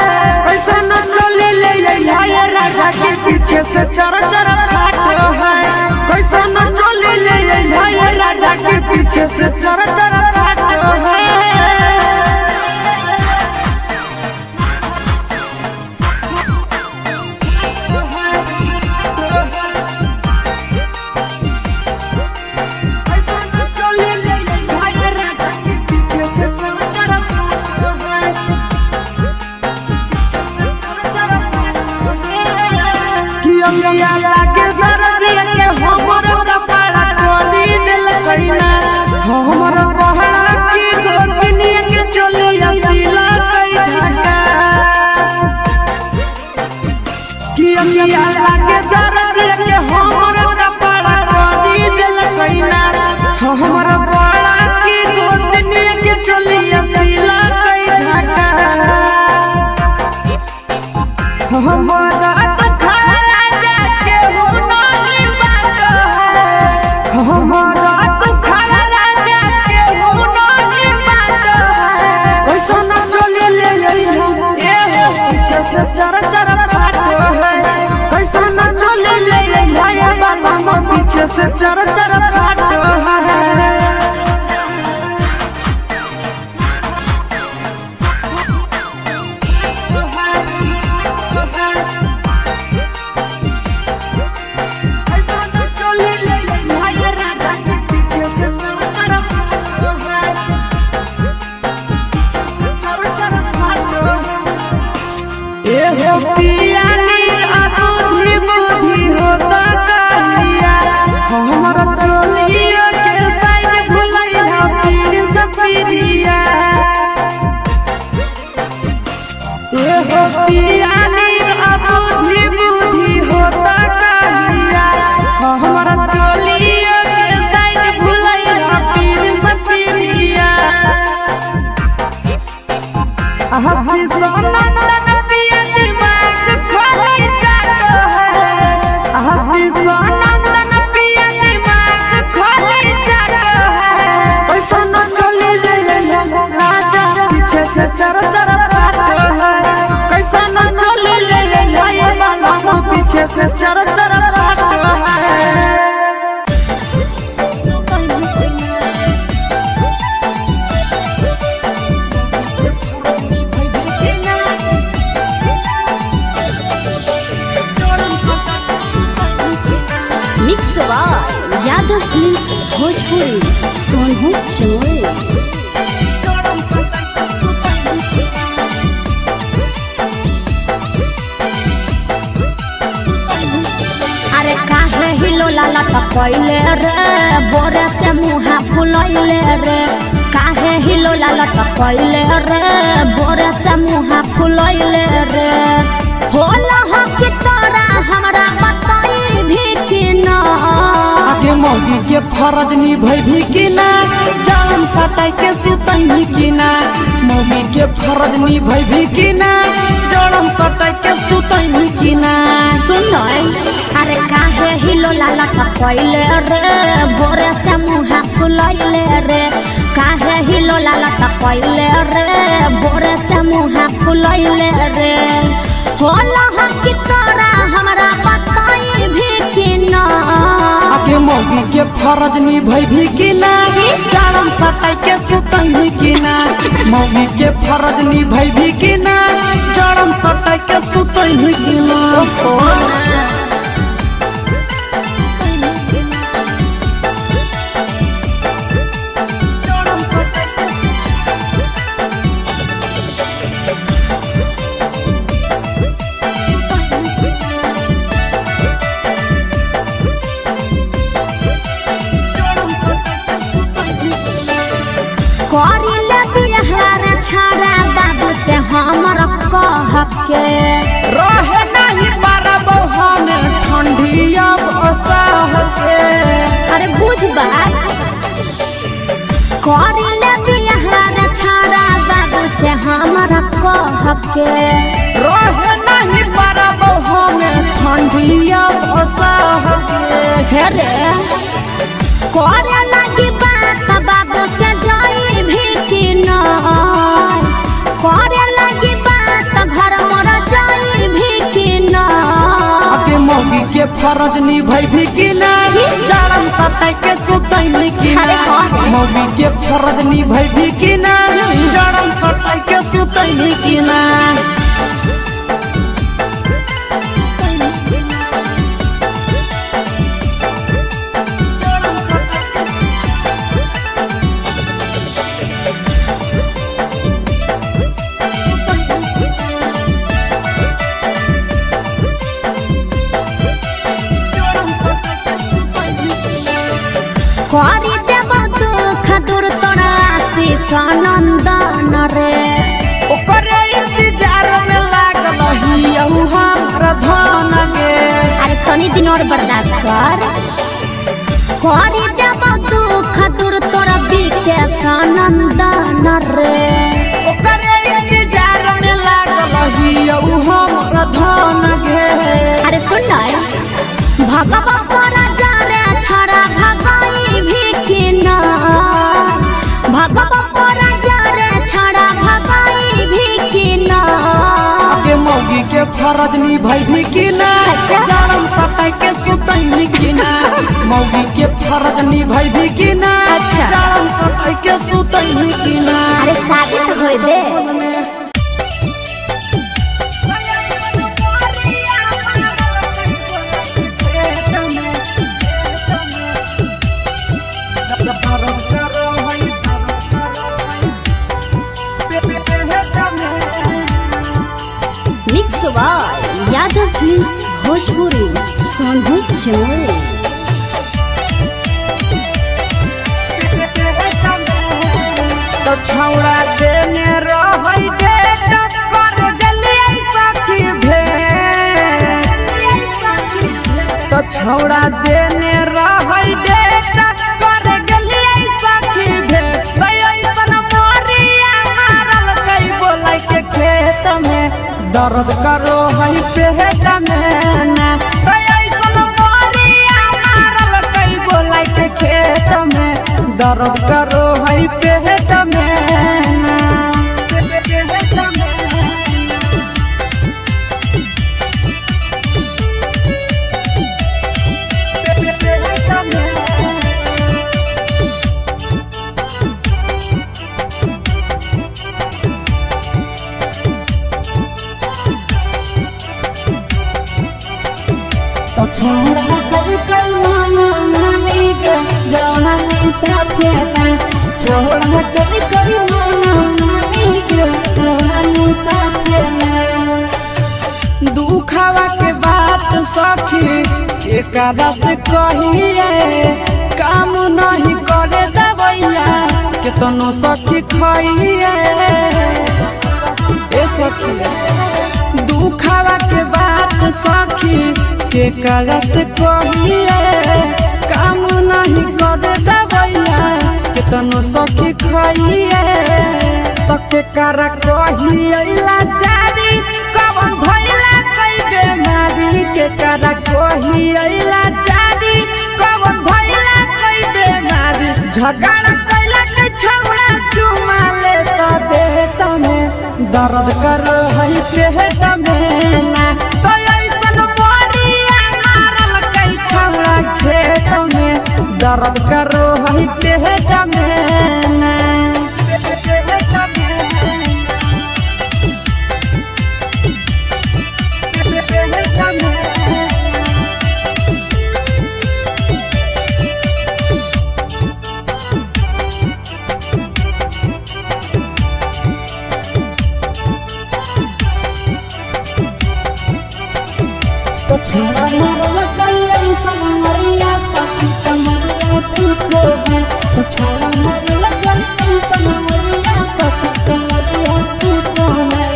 कैसा न चले ले ले ये राजा के पीछे से चर चर फाट है। कैसा न चले ले ले ये राजा के पीछे से चर चर फाट है। कैसा न चले ले ले ये राजा के पीछे से चर चर फाट है। कि अमिया लागे दरदिया के हमर कपाड़ा कोली दिल कइना। हमर बहरा की गोतनिया के चलिया सिला कई झाका। कि अमिया लागे दरदिया के हमर कपाड़ा कोली दिल कइना। हमर बहरा की गोतनिया के चलिया सिला कई झाका। हमारा तो खारा जाके हो नहीं बात है। हमारा तो खारा जाके हो नहीं बात है। कैसा न चले ले ले ए हो पीछे से चर चर फाट है। कैसा न चले ले ले ये बाबा पीछे से चर चर फाट है। कैसा न चले ले ले ये राजा के पीछे से चर चर फाट है। ए हो पिया नीर बुद्धि बुद्धि होता कहिया। हमर चोलियो के साइज भुलई हो पीर सपीरिया। ए हो पिया नीर बुद्धि बुद्धि होता कहिया। हमर चोलियो के साइज भुलई हो पीर सपीरिया। हसी सोनंदन पिया दिमाग खोली जात है। हसी सोनंदन पिया दिमाग खोली जात है। कैसा न चले ले ले राजा पीछे यादव फिल्म्स भोजपुरी सोनू चमोली। अरे काहे हिलोला लटकैले रे, बोरे से मुहा फुलैले रे। काहे हिलोला लटकैले रे, बोरे से मुहा फुलैले रे। होला हो कि तोरा हमरा बताई भी कि ना। आगे मौगी के फरज निभैभी कि ना, जान सटाई के सुतैभी कि ना। मौगी के फरज निभैभी कि ना, जड़म सटाई के सुतैभी कि ना। सुन, अरे काहे हिलोला लटकैले रे, बोरे से मुहा फुलैले रे। काहे हिलोला लटकैले रे, बोरे से मुहा फुलैले रे। होला हो कि तोरा हमरा बताई भी कि ना। आगे मौगी के फरज निभैभी कि ना, जान सटाई के सुतैभी कि ना। मौगी के फरज निभैभी कि ना, जड़म सटाई के सुतैभी कि ना। करिले बिहार छाड़ा बाबू से हमर कह के। रहे नहीं पारब हमें ठंडिया बसाह के। अरे बुझ बात, करिले बिहार छाड़ा बाबू से हमर कह के। रहे नहीं पारब हमें ठंडिया बसाह के। हे रे, करे लगी बात बाबू से जाई भी कि ना। करे लगी बात घर मोर जाई भी कि ना। आगे मौगी के फरज निभैभी कि ना, जाड़म सटाई के सुतैभी कि ना। अरे हाँ। मौगी के फरज निभैभी कि ना, जाड़म सटाई के सुतैभी कि ना। करी देव दुख दूर तोरा आशीष नंदन रे। ओकरे इंतजार में लागल हियहु हमरा धन गे। अरे तनी दिन और बर्दाश्त कर। करी देव दुख दूर तोरा विकेश नंदन रे। ओकरे इंतजार में लागल हियहु हमरा धन गे। अरे सुन न, भगवा पर जा रे छड़ा भगाई भी कि ना। भगवा पर जा रे छड़ा भगाई भी कि ना। आगे मौगी के फरज निभैभी कि ना, अच्छा। जाड़म सटाई के सुतैभी कि ना। मौगी के फरज निभैभी कि ना, अच्छा। जाड़म सटाई के सुतैभी कि ना। अरे शादी तो होए दे। Mix by Yadav films Bhojpuri Sonu Chamoli. तो छौड़ा देने रहै डेट कर गेलियै सखी भेंट। तो छौड़ा देने रहै डेट कर गेलियै सखी भेंट। तो ऐसन मोरिया मारल कै बोलै के खेत में, दर्द करो है पेट में ना। तो ऐसन मोरिया मारल कै बोलै के खेत में, दर्द करो है पेट में ना। तो छोड़ा कर कल माना मानी गे, करा से कहिए काम नहीं करे दवैया केतनो सखी खइए। ए सखी दुखावा के बात सखी के करा से कहिए काम नहीं करे दवैया केतनो सखी खइए। तो के करा कहिए लाचारी कवन भइला कई बेमारी के करा कहिए लाचारी कवन भइला कई बेमारी झगड़ा कैला के छौड़ा चुमा ले त देत में दर्द कर है पेट में ना। तो ऐसन मोरिया मारल कई छौड़ा खेत में दर्द कर है पेट में ना। तो छोड़ा मरल कई संवरिया सखी कमरिया तू को है। तो छोड़ा मरल कई संवरिया सखी कमरिया तू को है।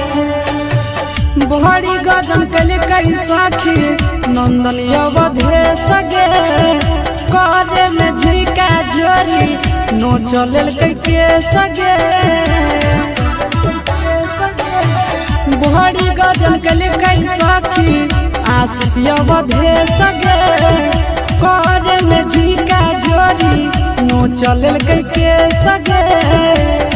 बड़ी गजन कल कई साखी नंदन अवधे सगे करे में झिका झोरी नो चलल कई के सगे। बड़ी गजन कल कई साखी आशीष अवधे सगे करे में झिका झोरी नो चलल कई के सगे।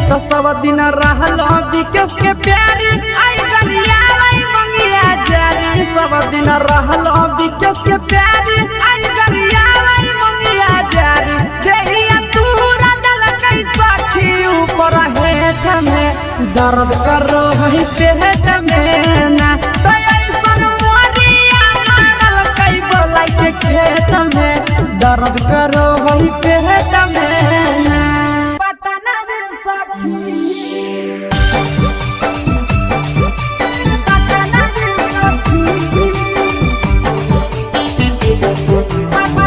तो सब दिन रहल विकेश के प्यारी आई गरिया आई मंगिया जारी। सब दिन रहल विकेश के प्यारी आई गरिया आई मंगिया जारी। जहिया तू रंगल कई साखी ऊपर हेठ में दर्द करो है पेट में ना। तो ऐसन मोरिया मारल कई बोलाई के खेत में दर्द करो है पेट में ना। पटना रे सखी पटना रे सखी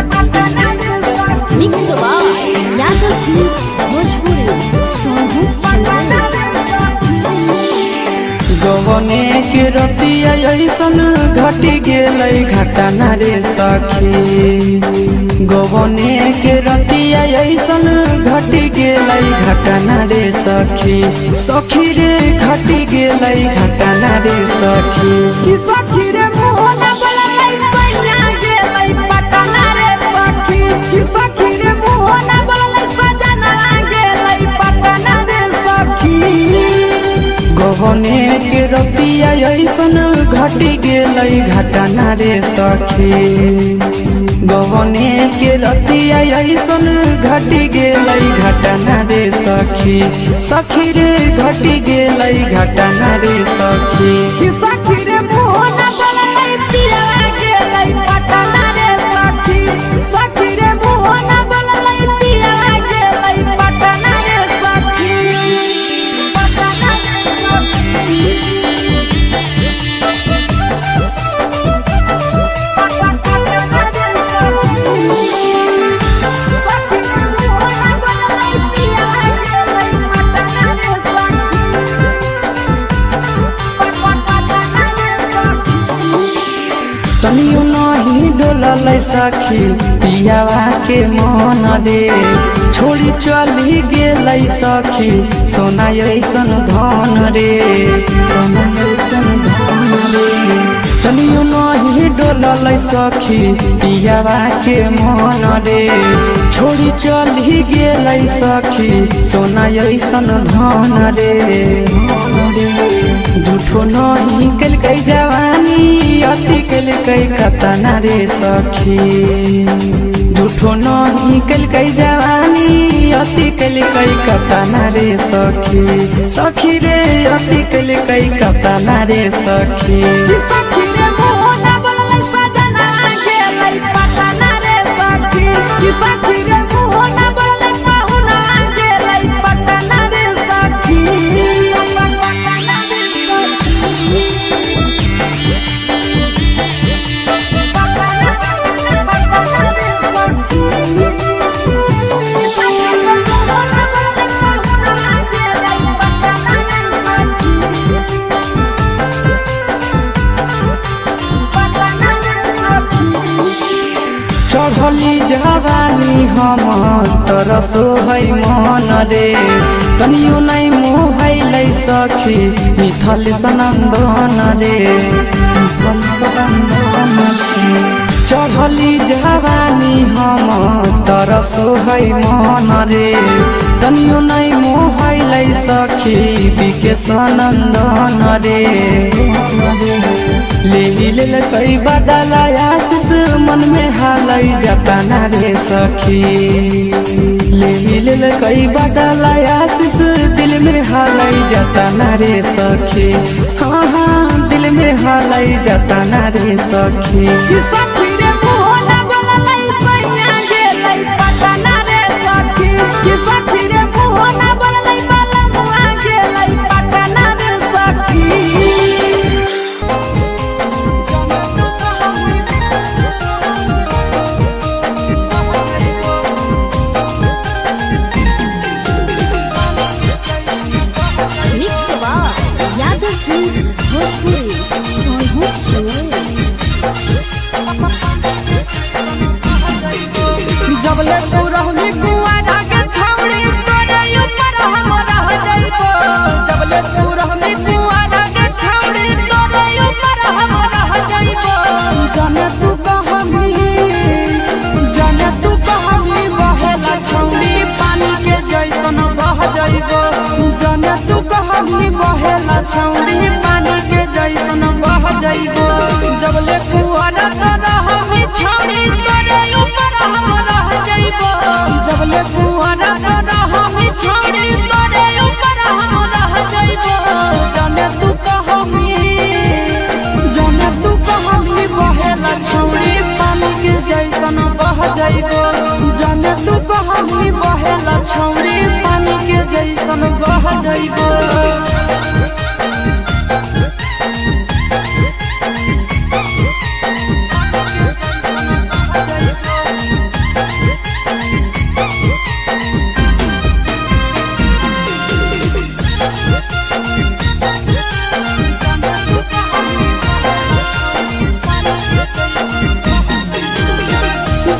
पटना रे सखी। Mix by Yadav films Bhojpuri Sonu Chandra. गवने के रतिया ऐसन घटी गेलै घटना रे सखी। गवने के रतिया ऐसन घटी गेलै घटना रे सखी। सखी रे घटी गेलै घटना रे सखी। कि सखी रे मोहन बोललै सैया गेलै पटना रे सखी। कि सखी रे मोहन बोललै सजना गेलै पटना रे सखी। गवने के रतिया ऐसन घटी गेलै घटना रे सखी। गवने के रतिया ऐसन घटी गेलै घटना रे सखी। सखी रे घटी गेलै घटना रे सखी। कि सखी रे मोहन बोललै पिया गेलै पटना रे सखी। सखी रे मोहन बोललै पिया गेलै पटना रे सखी। पटना रे सखी। तनियो नहीं डोललै सखी पियावा के मन रे छोड़ी चली गेलै सखी सोना ऐसन धन रे। सोना ऐसन धन रे तनियो नहीं डोललै सखी पियावा के मन रे छोड़ी चली गेलै सखी सोना ऐसन धन रे। झूठो नहीं केलकै जवानी अति केलकै कतना रे सखी। झूठो नहीं केलकै जवानी अति केलकै कतना रे सखी। सखी रे अति केलकै कतना रे सखी। सखी रे मोहन बोललै सजना गेलै पटना रे सखी। सखी रे मोहन बोललै पाहुना गेलै पटना रे सखी। पटना रे सखी। हम तरसो है मन रे तनियो नै मोहैलै सखी मिथल सनन्दन रे मिथल सनन्दन रे। चढ़ली जवानी हम तरसो है मन रे तनियो नै मोहैलै सखी बिके सनन्दन रे। ले लेलकै बदला आशीष मन में हालै जतना रे सखी। ले लेलकै बदला आशीष दिल में हालै जतना रे सखी। हाँ हाँ दिल में हालै जतना रे सखी। सखी रे मोहना बोललै सैया गेलै पटना रे सखी। कि सखी रे मोहना बोललै बलमुआ गेलै पटना रे सखी। Mix by Yadav films Bhojpuri Sonu Chamoli. जबले तू रहली कुआरा के छौड़ी तोरे ऊपर हम रह जइबो। जबले तू रहली कुआरा के छौड़ी तोरे ऊपर हम रह जइबो। जाने तू कहमी जाने तू कहमी बहेला छौड़ी पानी के जैसन बह जइबो। जाने तू कहमी बहेला छौड़ी पानी के जैसन बह जइबो। जबले कुआरा के रहमी छौड़ी तोरे ऊपर हम रह जइबो। जबले कुआरा के रहमी छौड़ी तोरे ऊपर हम रह जइबो। जाने तू कहमी जाने तू कहमी बहेला छौड़ी पानी के जैसन बह जइबो। जाने तू कहमी बहेला छौड़ी पानी के जैसन बह जइबो।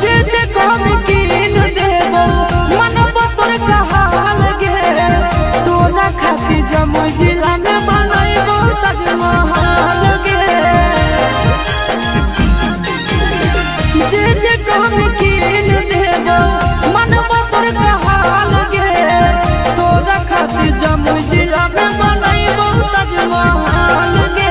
जे जे कहबी कीन देबो मन तोर कहाल गे। तोरा खातिर जमुई जिला में बनैबो ताजमहल गे। जे जे कहबी कीन देबो मन तोर कहाल गे। तोरा खातिर जमुई जिला में बनैबो ताजमहल गे।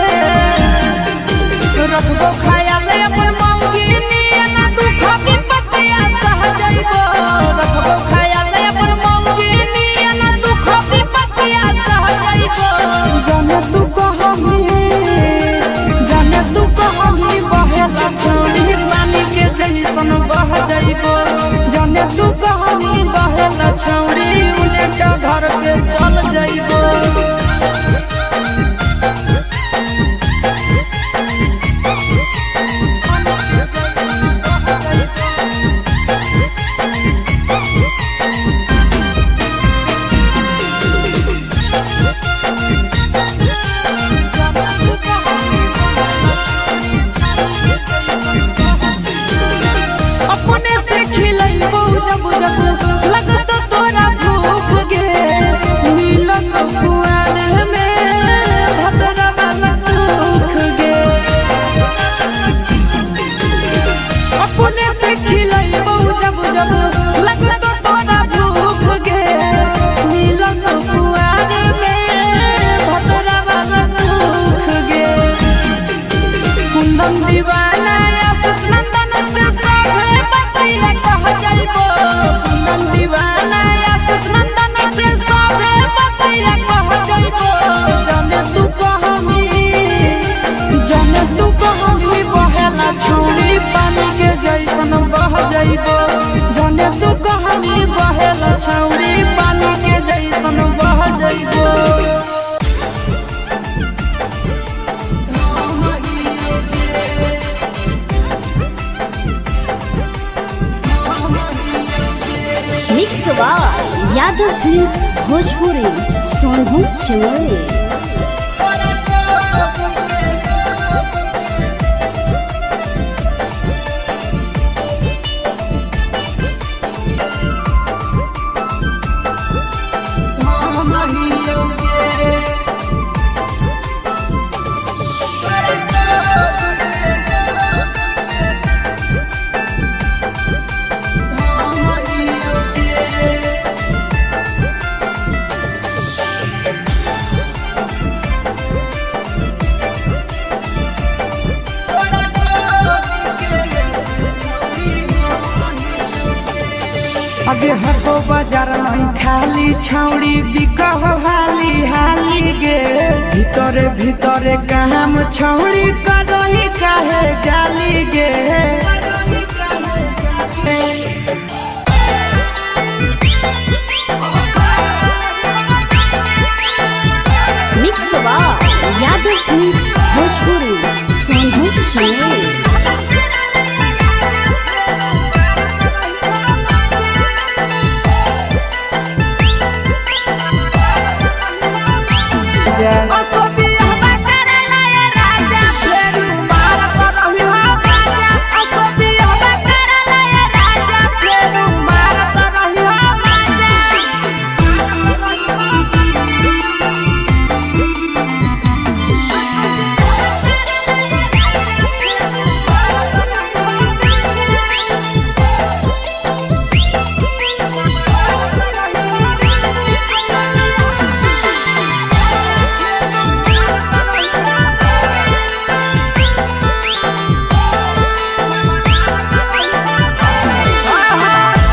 रखबो ख्याल अपन मौगी नियन दुख विपत्तिया सह जइबो। रखबो ख्याल अपन मौगी नियन दुख विपत्तिया सह जइबो। जाने तू कहमी जाने तू कहमी बहेला छौड़ी पानी के जैसन बह जइबो। जाने तू कहमी बहेला छौड़ी उने का घर के चल जइबो। अपने से खिलैबो जब जब लगत तोरा भूख गे। मिलन कुआर में भद्रा वाला सुख गे। अपने से खिलैबो जब जब लगत तोरा भूख गे। मिलन कुआर में भद्रा वाला सुख गे। कुंदन दीवाना आशीष नंदन से सभे बतिया कह जइबो। कुंदन दीवाना आशीष नंदन से सभे बतिया कह जइबो। जाने तू कहमी जाने तू कहमी बहेला छौड़ी पानी के जैसन बह जइबो। जाने तू कहमी बहेला छौड़ी पानी के जैसन बह जइबो। Mix by Yadav films Bhojpuri Sonu Chamoli. आगे हको बाजार नहीं खाली छौड़ी बिकह हाली हाली गे। भीतरे भीतरे काम छौड़ी करही काहे जाली गे। Mix by Yadav films Bhojpuri Sonu Chamoli.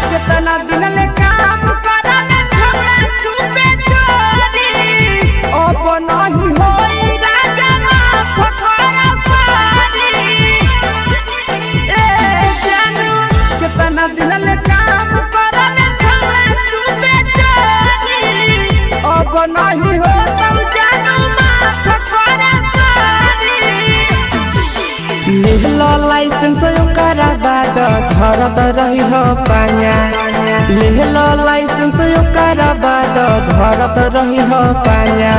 कितना दिन ले काम करल छौड़ा चुपे चोरी, अब नहीं होई राजा माफ कर सारी। ए जानू कितना दिन ले काम करल छौड़ा चुपे चोरी, अब नहीं हो तब जानू माफ कर सारी। लेहलो लाइसेंस ओकरा बाद धरत रही हो पाया। लेहलो लाइसेंस ओकरा बाद धरत रही हो पाया।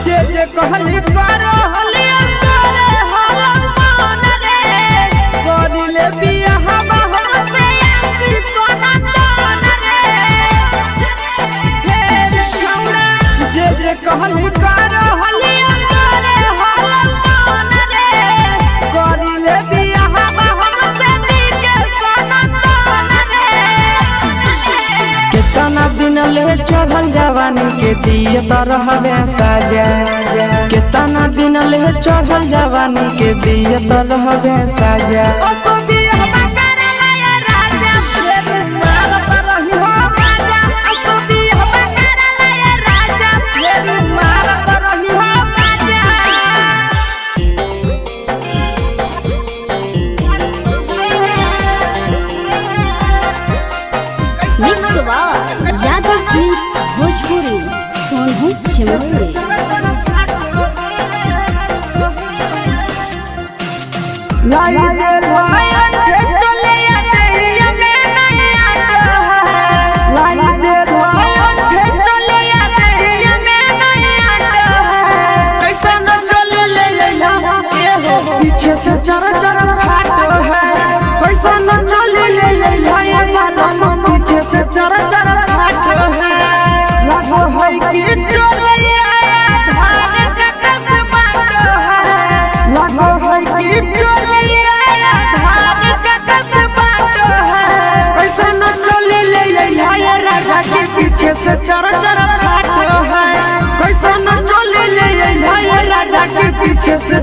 जे जे कहली करो हली तोरे हलन मान रे, करिले बियाह हम से आखी सोना दान रे। हे रे छौड़ा जे जे कहली करो हली तोरे हलन मान रे, करिले बियाह हम से के सोना दान रे। कितना दिन ले चढ़ल जवानी के दिए तरहवे साजा। कितना दिन ले चढ़ल जवानी के दिए तरहवे साजा। Mix by Yadav films Bhojpuri Sonu Chamoli. लाई दे भाया छे चलिया दैया में नैया है। लाई दे भाया छे चलिया दैया में नैया है। कैसा न चले ले लैला ए हो पीछे से चर चर फाटो है। कैसा न चले ले लैला ए बालम पीछे से चर चर फाटो है। लगो है कि चलिया धान कटस बाटो है। लगो है कि चलिया धान कटस बाटो है। कैसा न चले ले लैला ए राजा के पीछे से चर चर फाटो है। कैसा न चले ले लैला ए राजा के पीछे से